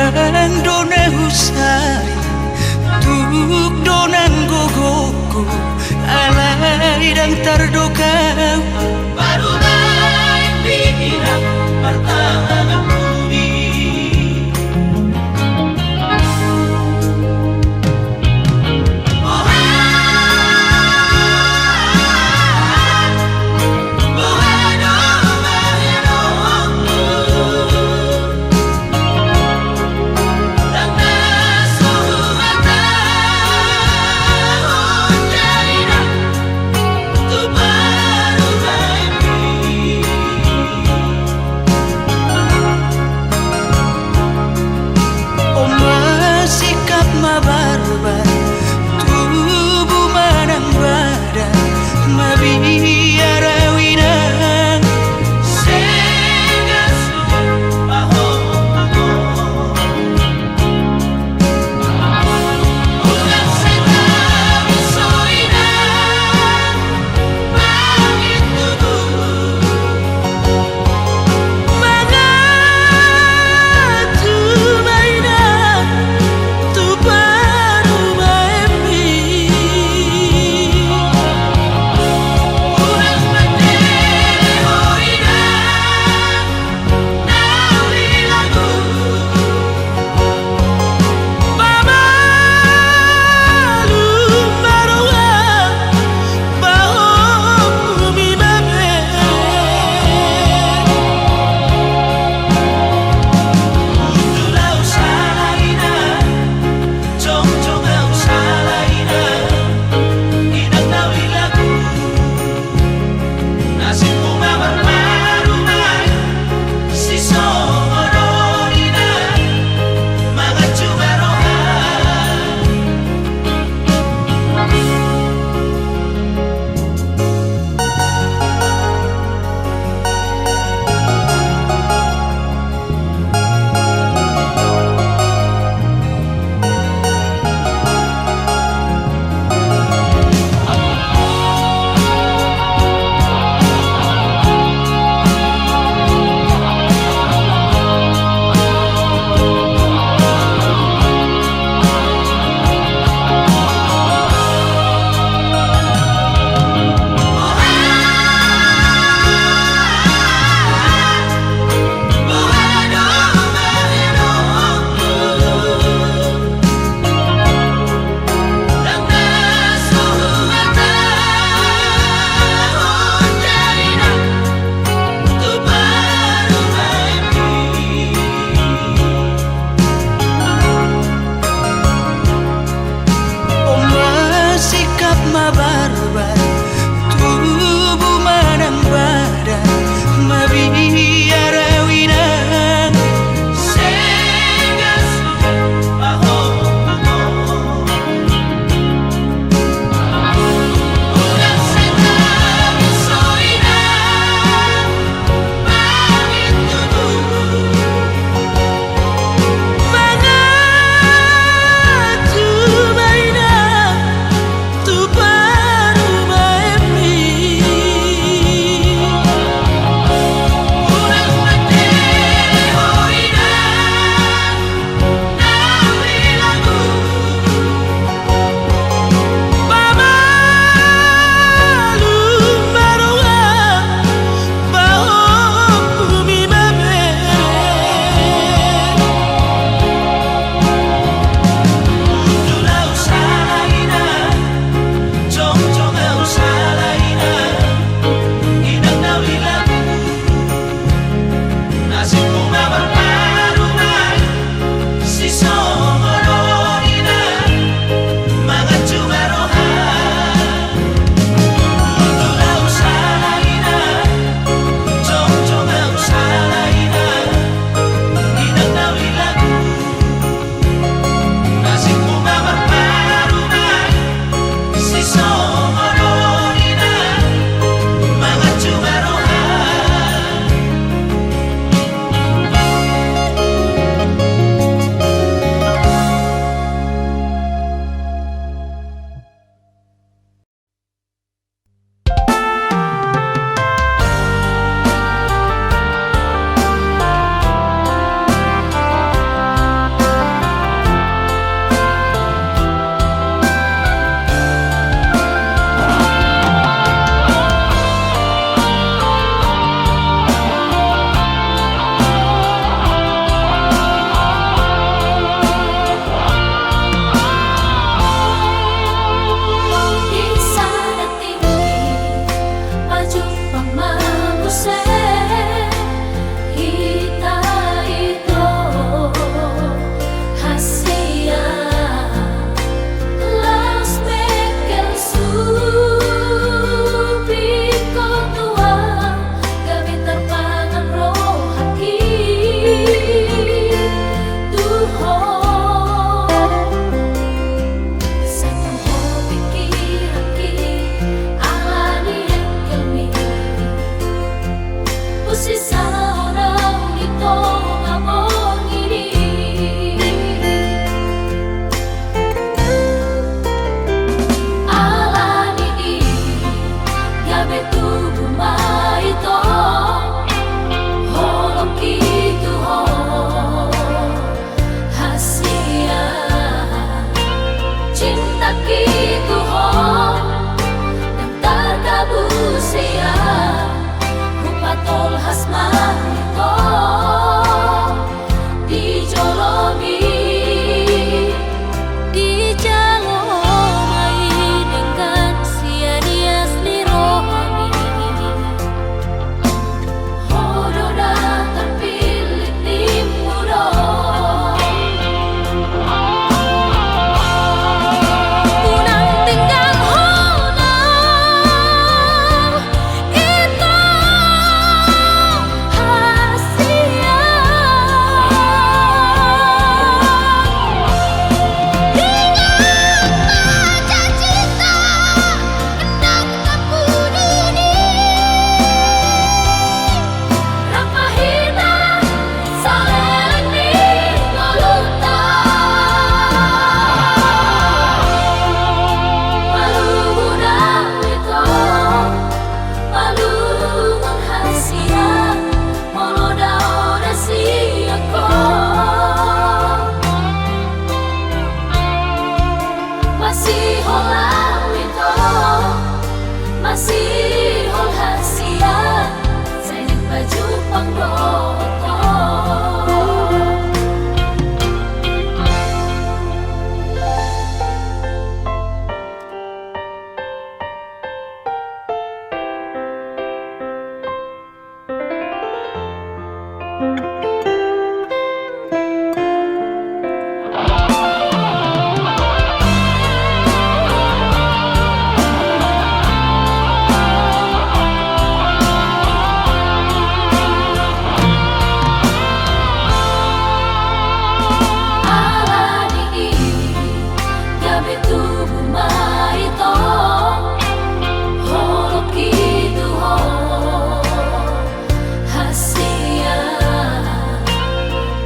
Ndang do na husari, tuk do nang gogongku, alai ndang tardok au. Parumaen pikiran, martangan bumi.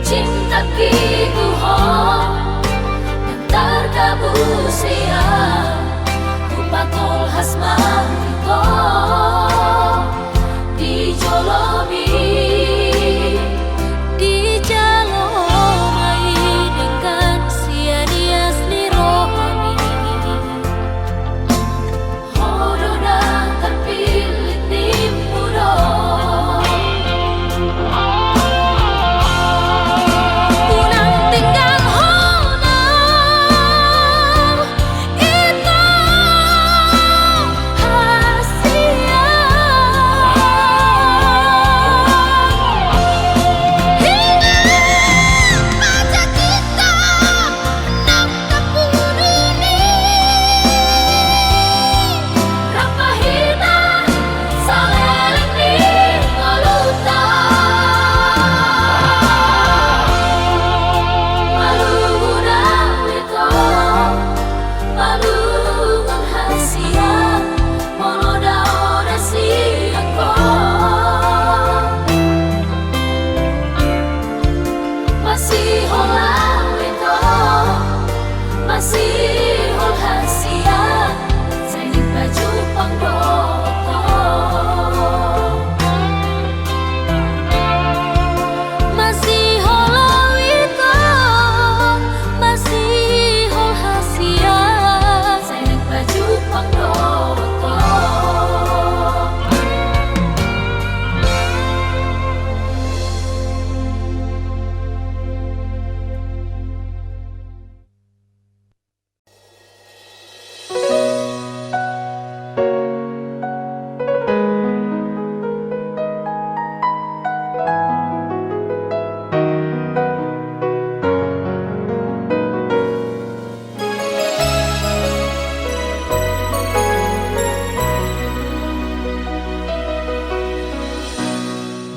Cinta ki tu ho, nang targabus ia, hupatolhas ma tu ho di jolomi. Dijalo ma i denggan sian ias ni rohami. Ho do na tarpillit, nimmu do. Unang tinggal ho nang ito hasian. Hingga paja kita nang tapuduni. Rap ma hita saleleng ni ngolunta. Malungun au ito, malungun hasian, molo dao na sian ho. Masihol au ito, masihol hasian, sai dipajumpang dohot ho. Masihol au ito, masihol hasian, sai dipajumpang dohot ho.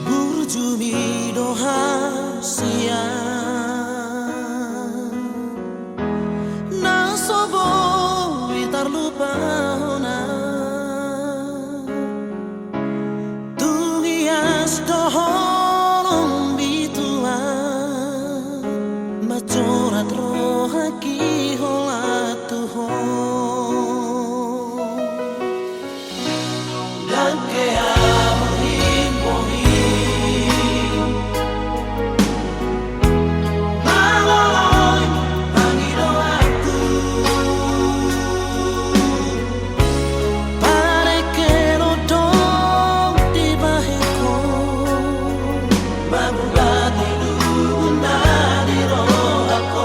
Burjumi do hasian na so boi tarlupahon. Tung ias do holong bituan, manjorat rohangki holan tu ho. Ndang hea bohingbohing, mangoloi pangidoanku. Parengkel do dibahen ho, mangubati lungun na di rohangku.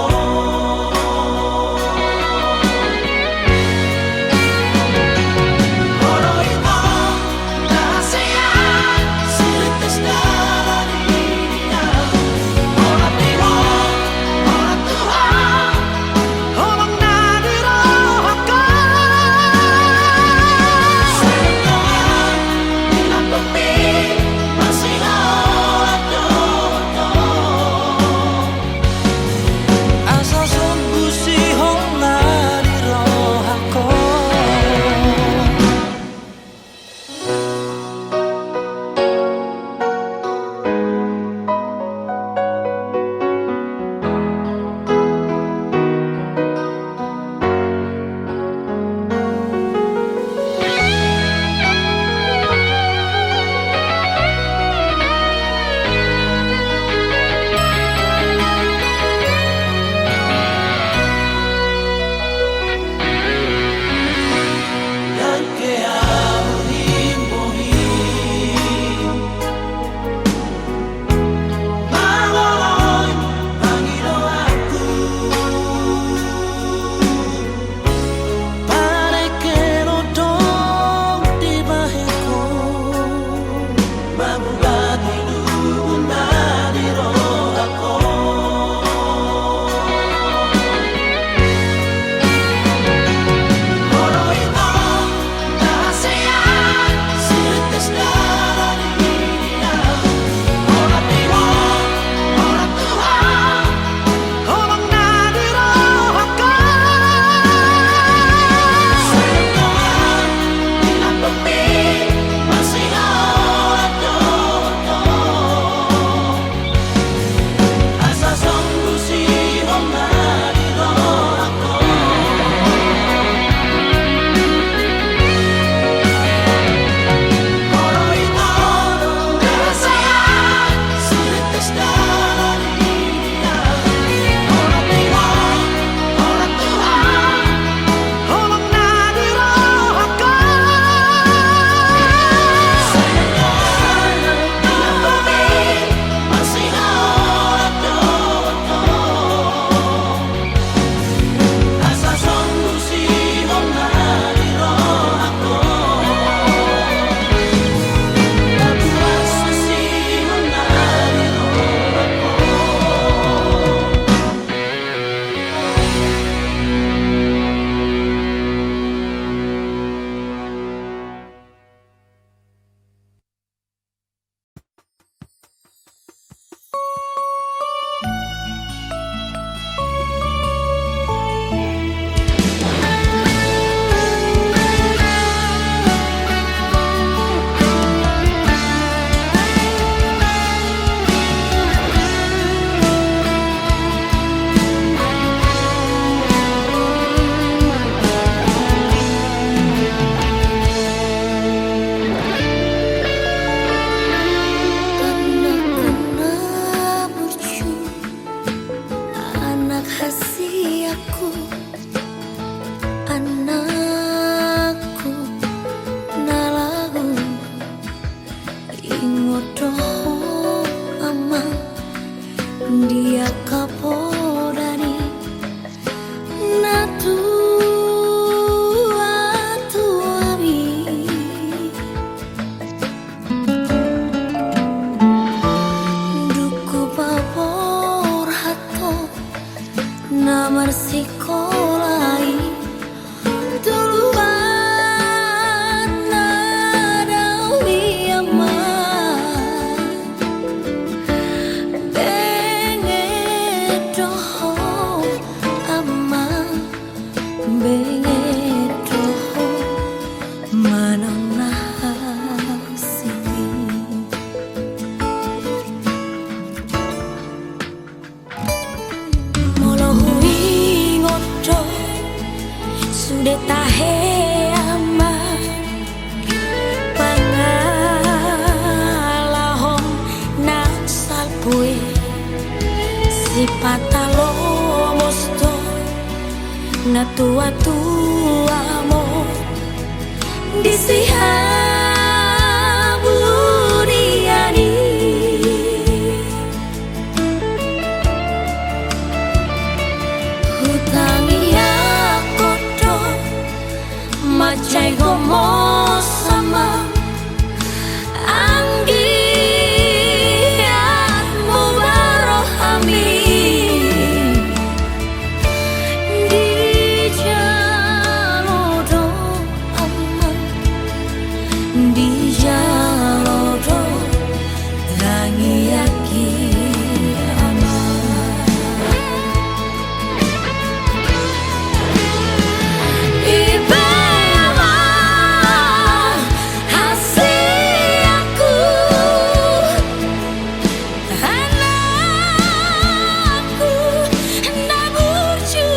Di angka poda ni natuatuami, dung hupaborhat ho na marsikola i, tu luat na dao i amang. Benget do ho amang, benget do ho manang na hasip i. Molo huingot do sude tahe amang, pangalahon na salpu i, sipatalomos do natuatuam on di sihabudian i. Hutangiangkon do mansai gomos amang, anggiat muba rohami. Dijalo do amang, dijalo do tangiang i amang. I pe amang hasianku, anakku na burju,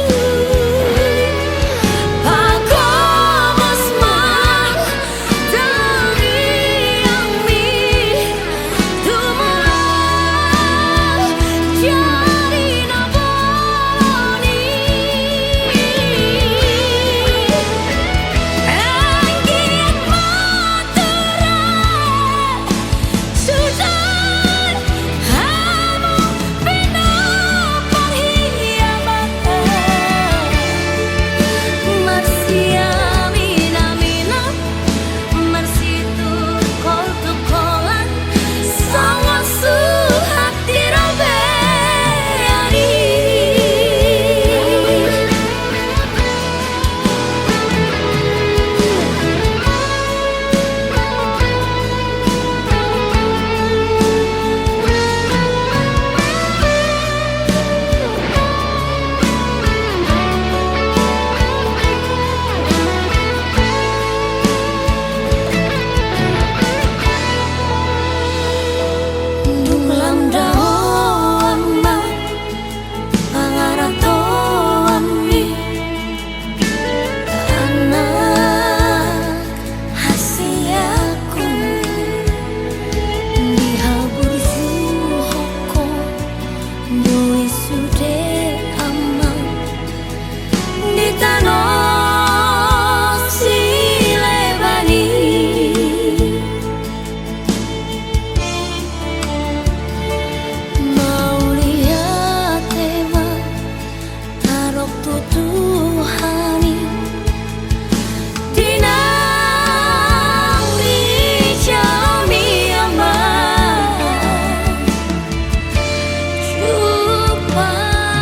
pagomos ma tangiangmi tu Tuhan, jadi na bolon i. Anggiat ma ture sude hamu pinompar i amang, marsiaminaminan, marsitungkoltungkolan, songon suhat di robean i. Dung lam dao amang pangaratoanmi, anak hasianku, dihaburjuhon ho do i sude amang di tano sileban i. Mauliate ma tadok tu Tuhan i, di na di jami amang, jumpang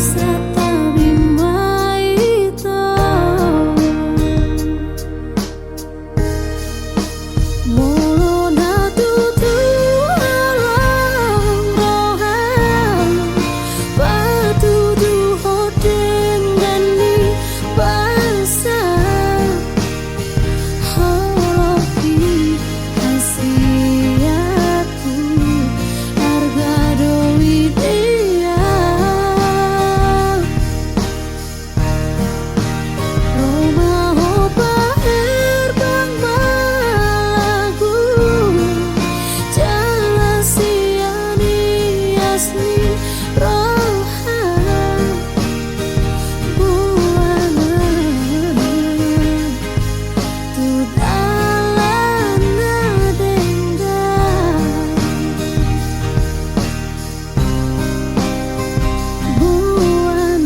Santabi ma ito. Molo na tutu holong roham, patuduhon denggan ni basa. Holong i hasiathu, arga do i dia. Ro ma ho paherbang ma lagu, jala sian ias ni roha. Boan tu dalan na denggan. Boan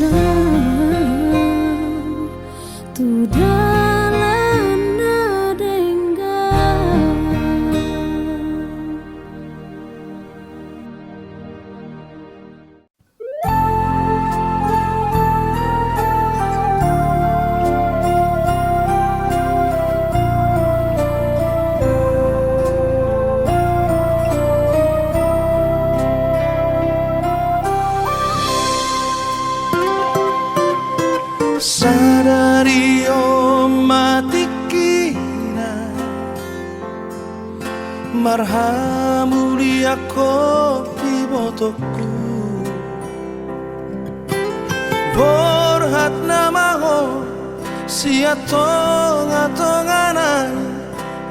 tu dalan na denggan. Sadari on ma tingkina marhamuliakhon ibotongku. Borhat nama ho sian tongatongana,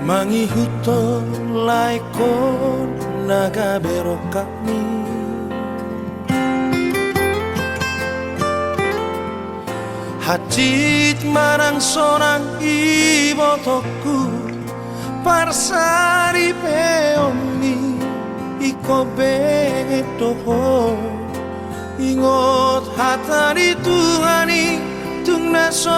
mangihuthon laengkon na gabe rongkapmi. Hansit manang sonang ibotongku, parsaripeonmi ingkon benget do ho. Ingot hata ni Tuhan i, tung na so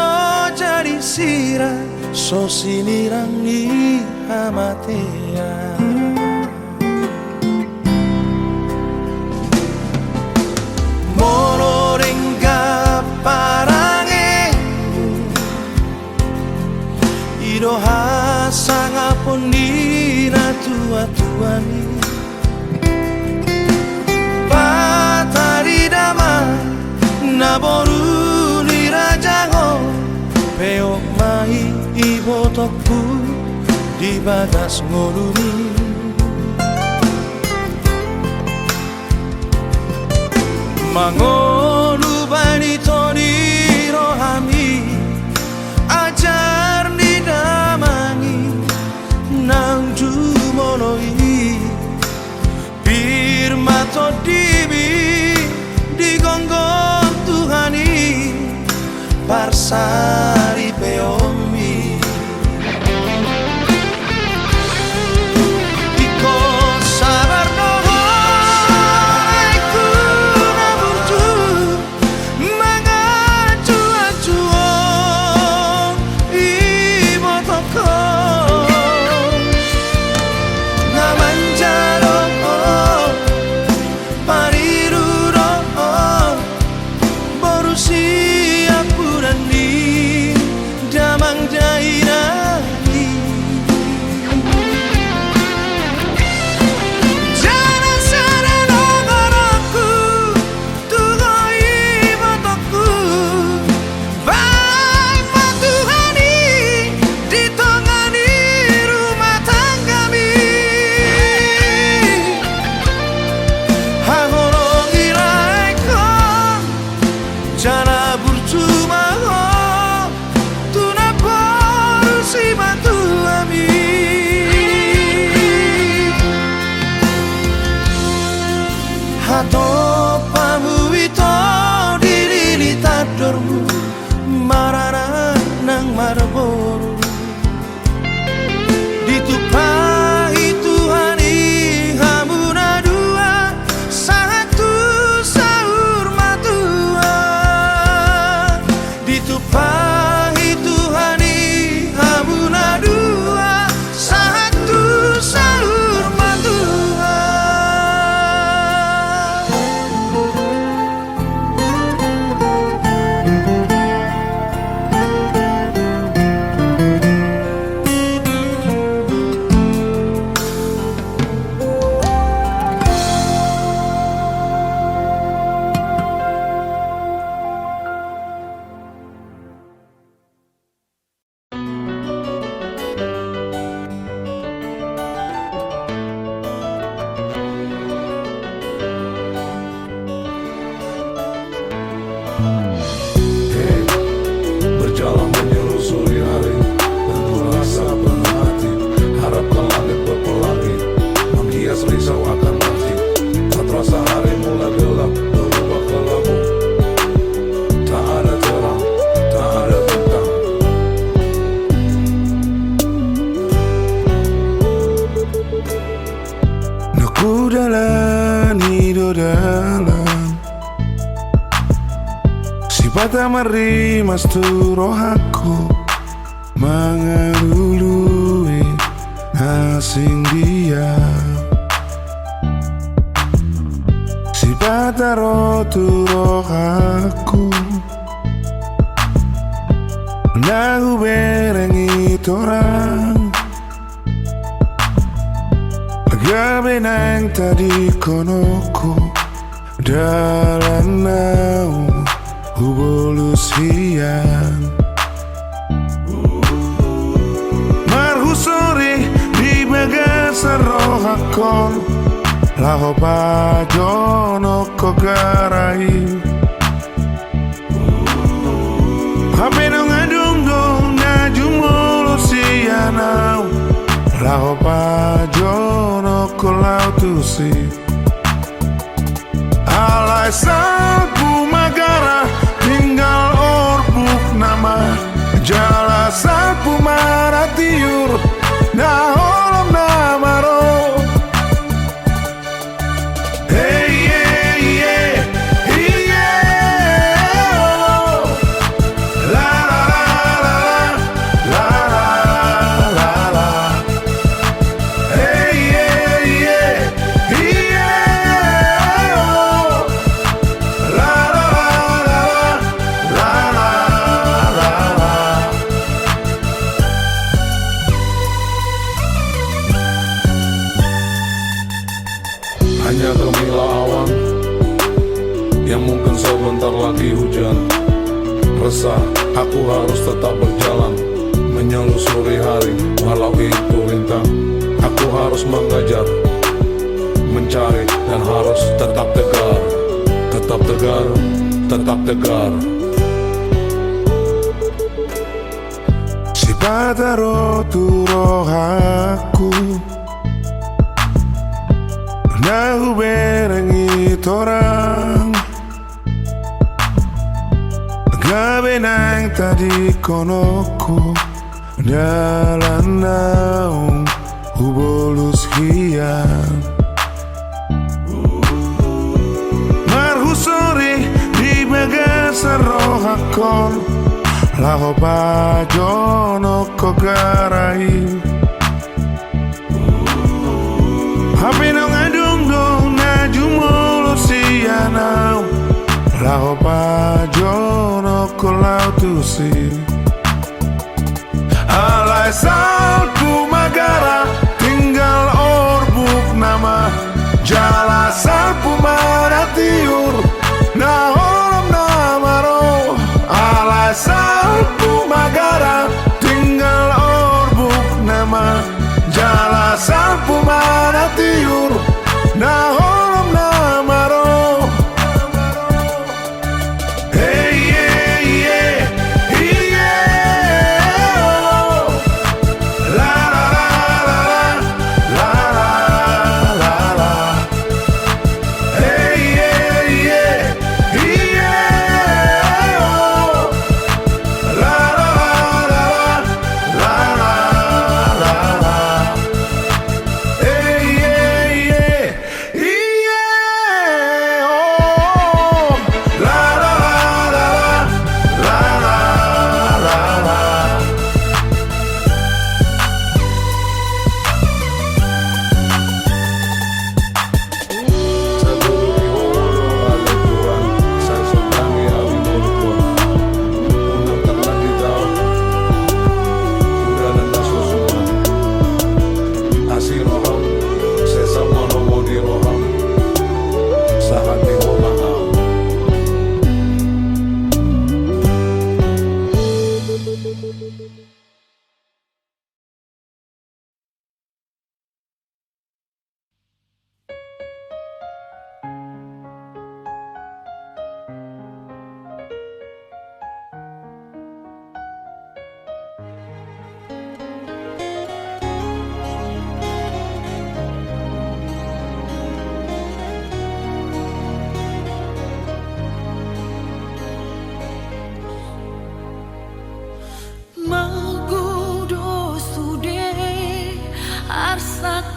jadi sirang, so sinirang ni hamatean. Molo denggan parange, i do hasangapon ni natuatuami. Patari damang na boru ni raja on, peop ma i ibotongku di bagas ngolumi. Mangolu baen ito di rohami ajar ni damang i naung jumolo i. Pir ma tondimi di gomgom Tuhan i, parsaripeonmi. Ingkon sabar do ho, ahu na burju, manganju-anjuhon ibotongkon. Na manjalo ho, pariru do ho, boru siampudan ni damang dainang i. Jala sada do goarhu tu ho ibotongku, baen ma Tuhan i di tonga ni rumah tanggami. Haholongi laengkon, jala burju ma ho tu na boru simatuami. Hatompamu ito di lili tandormu, maranak nang marboru. Ditumpahi Tuhan i hamu na dua, sahat tu saur matua. Hei, berjalan menyusuri hari, penuh rasa, penuh hati. Harapkan langit berpelangi, menghias risau akan nanti. Saat rasa hari mulai gelap, berubah kelabu, tak ada terang, tak ada bintang. Na hudalani do dalan, sipata marrimas tu rohangku, mangalului na sing dia. Sipata ro tu rohangku, na hubereng i torang, gabe naeng tadingkononku dalan naung hubolus hian. Marhusori di bagasan rohangkon, laho pajonok ho gara i. Hape nunga dung do na jumolo sian ahu, laho pajonok ho laho tusi. Alai salpu ma gara, tinggal orbuk nama, jala salpu ma ra tiur, na holom nama ro. Hanya gemilang awan yang mungkin sebentar lagi hujan. Resah, aku harus tetap berjalan, menyelusuri hari, walau itu rintang. Aku harus mengejar, mencari, dan harus tetap tegar. Tetap tegar, tetap tegar. Sipata ro tu rohangku, na hubereng i torang, gabe naeng tadingkononku dalan naung hubolus hian. Marhusori di bagasan rohangkon, laho pajonok ho gara i. Hape nunga dung do na jumolo sian ahu, laho pajonok ho laho tusi. Alai salpu ma gara, tinggal orbuk nama, jala salpu ma ra tiur, na holom nama ro. Alai salpu ma gara, tinggal orbuk nama, jala salpu ma ra tiur, na holom nama ro.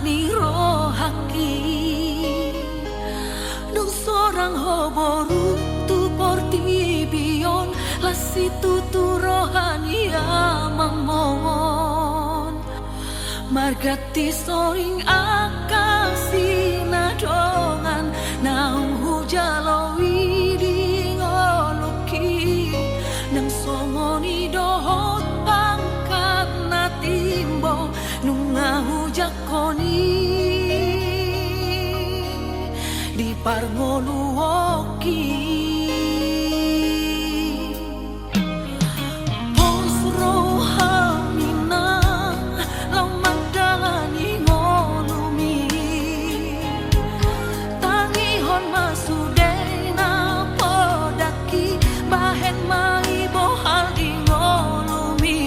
ni rohangki. Dung sorang ho boru tu portibi on, las situtu roha ni amangmon. Marganti soring angka sinadongan naung hujalo i di ngolungki, nang songon i dohot pangkat na timbo nunga hujangkon i di parngoluonki. Pos rohami nang laho mandalani ngolumi. Tangihon ma sude na podangki, bahen ma i bohal di ngolumi.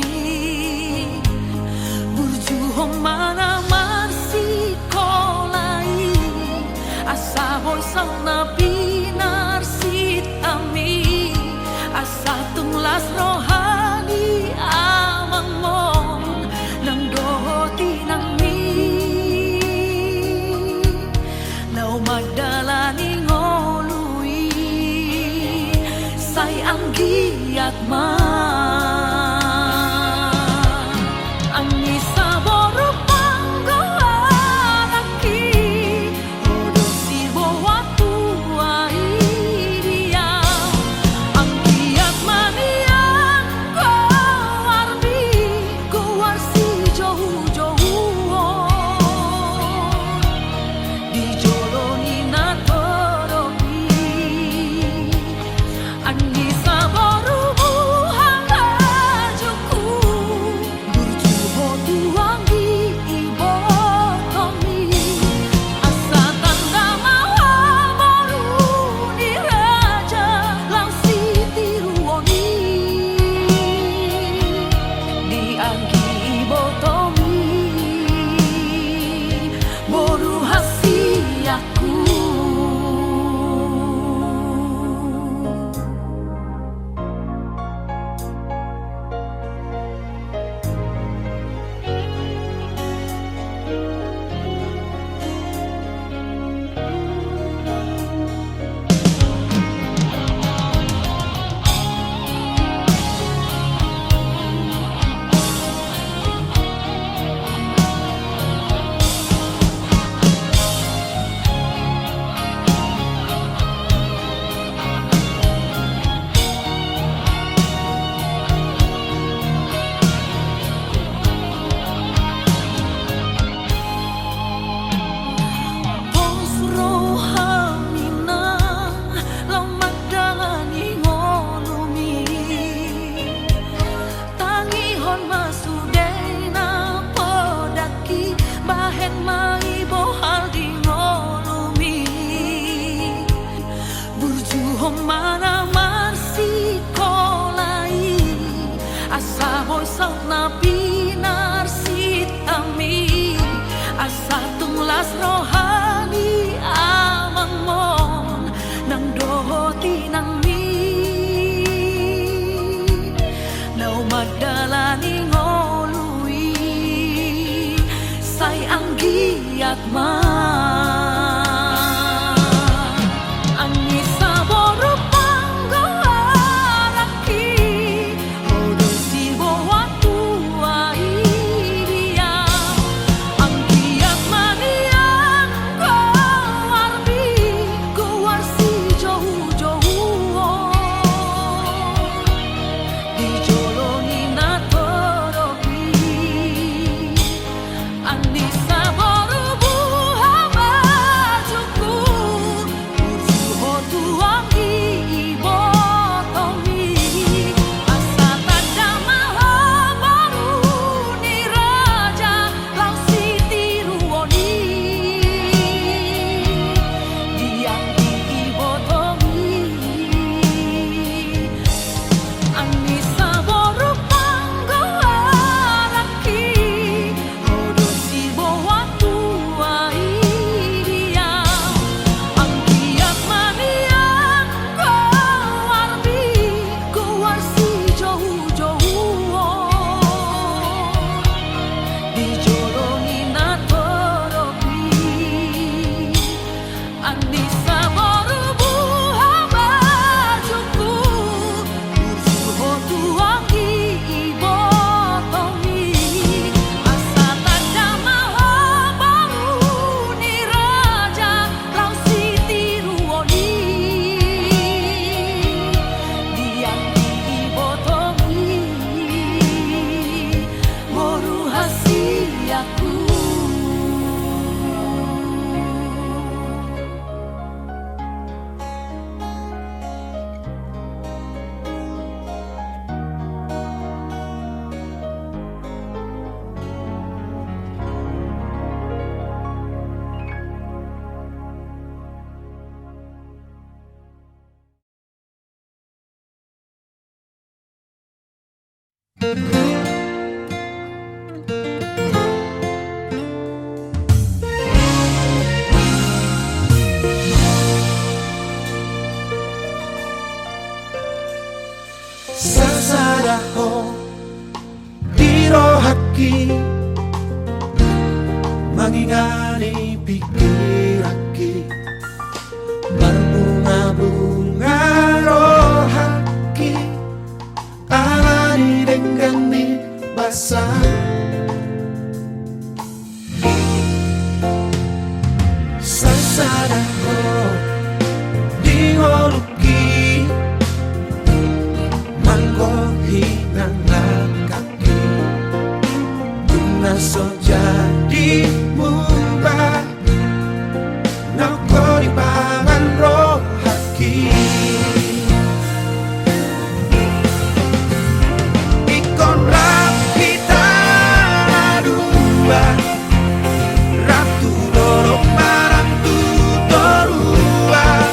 Burjuhon ma na marsikola i, asa boi saut na pinarsinta mi, asa tung las roha ni amangmon nang dohot inangmi. Laho mandalani ngolu i, sai anggiat ma. Anggi saboru panggoaranki, ho do siboan tua i dia. Anggiat ma nian goarmi, goar sijoujouon di jolo ni na torop i. Anggi saboru buhal ma Sasada ho di rohangki, mangingani pingkiranki, marbungabunga rohangki, alani denggan ni basa. Sasada ho di ngolungki, manggohi nang langkangki, dung na so jadi muba, nang ho dipangan rohangki. Ingkon rap hita na dua, rap tu dolok manang tu toruan.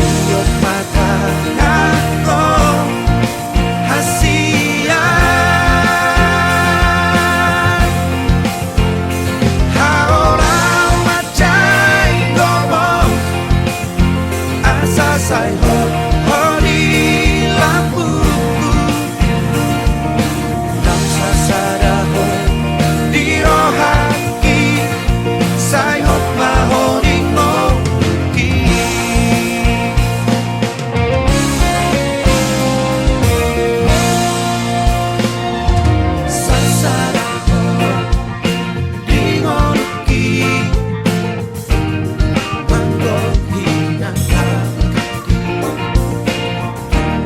Iot ma tanganhon hasian. Haola ma jai gomos, asa sai hot ho di lambungku. Nang sasada ho di rohangki, sai hot ma ho di ngolungki. Sasada ho di ngolungki, manggohi nang langkangki,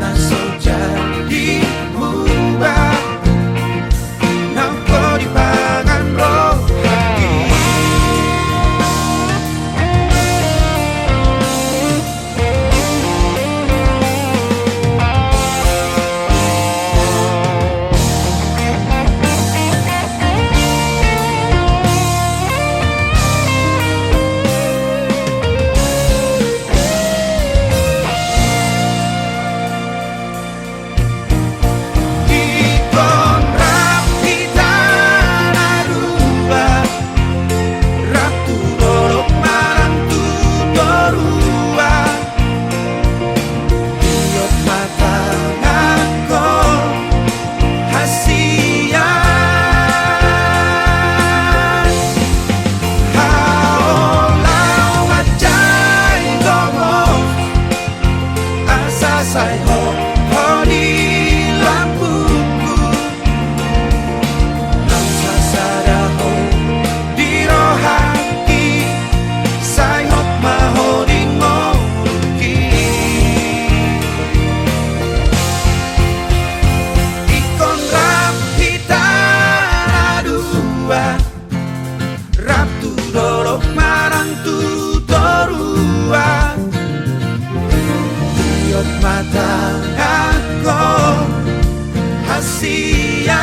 na so jadi muba, nang ho dipangan rohangki. Ingkon rap hita na dua, rap tu dolok manang tu toruan. Iot ma tanganhon hasian. Haola ma jai gomos, asa sai hot ho di lambungku. Nang sasada ho di rohangki, sai hot ma ho di ngolungki. Ingkon rap hita na dua, rap tu dolok manang tu toruan. Iot ma tanganhon hasian.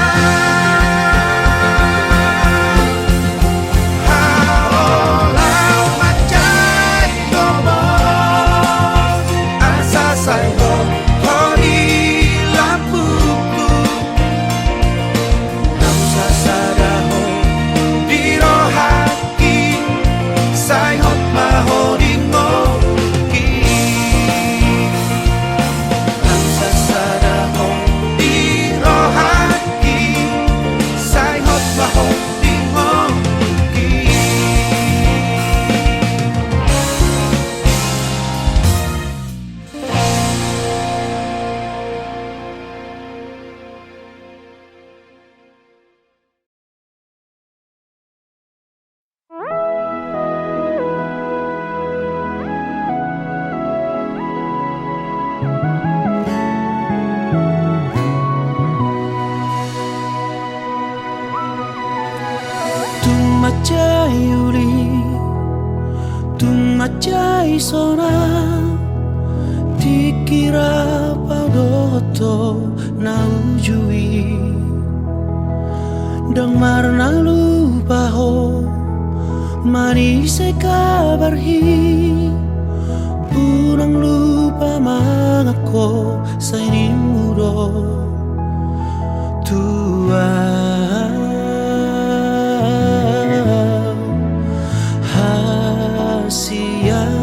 Haola ma jai gomos, asa sai hot ho di lambungku. Nang sasada ho di rohangki, sai hot ma ho di ngolungki. Nang sasada ho di rohangki, sai hot ma ho di ngolungki. Tung manjai uli, tung manjai sonang, tingki rap ahu dohot ho na uju i. Ndang marna lupa ho manise kabar i, unang lupa mangan ho sai nimmu do. Tuhan, hasian.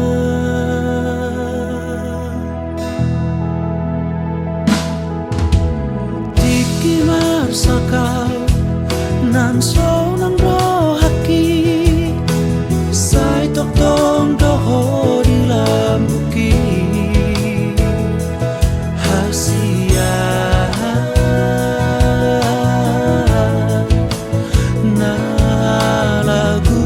Tingki marsakal nang sonang rohangki, sai tongtong do ho di lambungki. Hasian na lagu.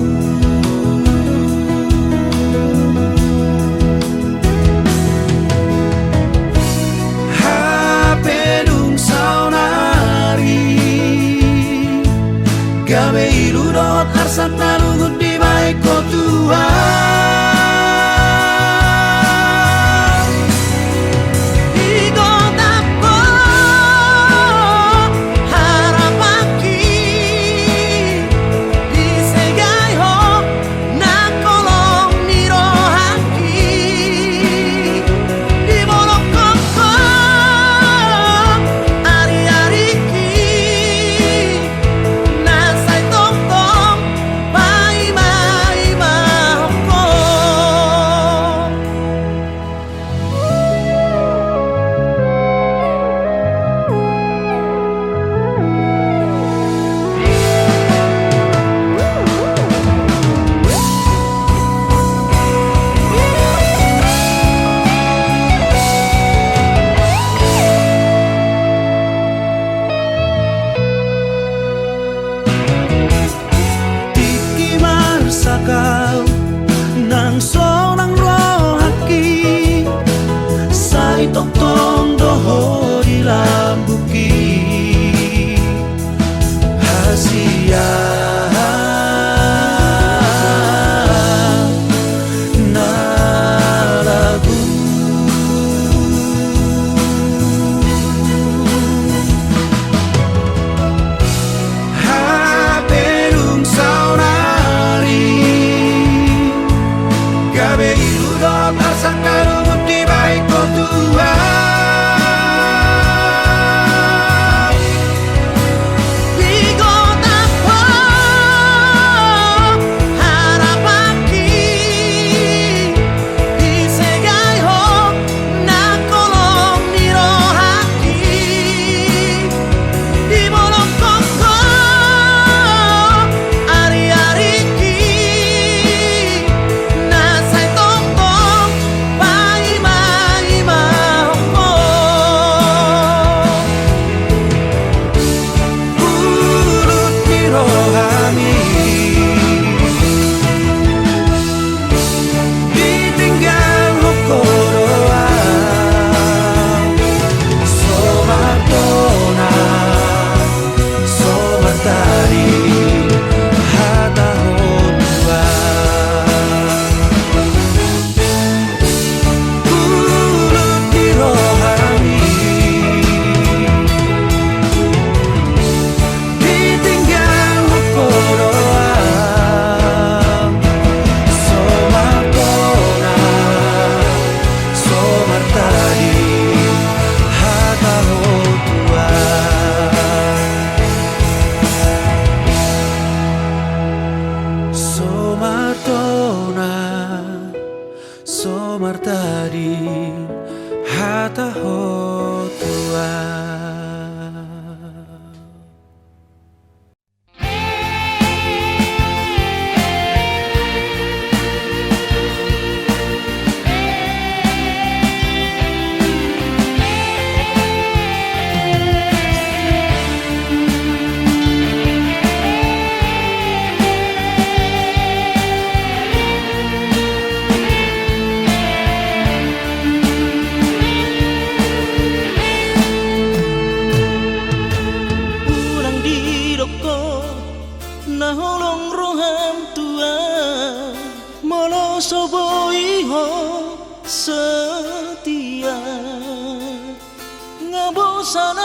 Hape dung saonari gabe ilu dohot arsak na lugut dibahen ho Tuhan. Digotap ho harapanki, disegai ho nang holong ni rohangki, dibolongkon ho ariariki, na sai tongtong paima-imahon ho. Tingki marsakal nang sonang rohangki, sai tongtong do ho di lambungki. Hasian na lagu. Hape dung saonari gabe ilu dohot arsak na lugut dibahen ho Tuhan. Digotap ho harapanki, disegai ho nang holong ni rohangki, dibolongkon ho ariariki, na sai tongtong paima-imahon ho. Ulut ni rohami, ditinggalhon ho do ahu, so martona, so martading hata ho Tuhan. Ulut ni rohami, ditinggalhon ho do ahu, so martona, so martading hata ho Tuhan. So martona, so martading hata ho Tuhan. Unang didok ho na holong roham Tuhan, molo so boi ho setia. Nga bosan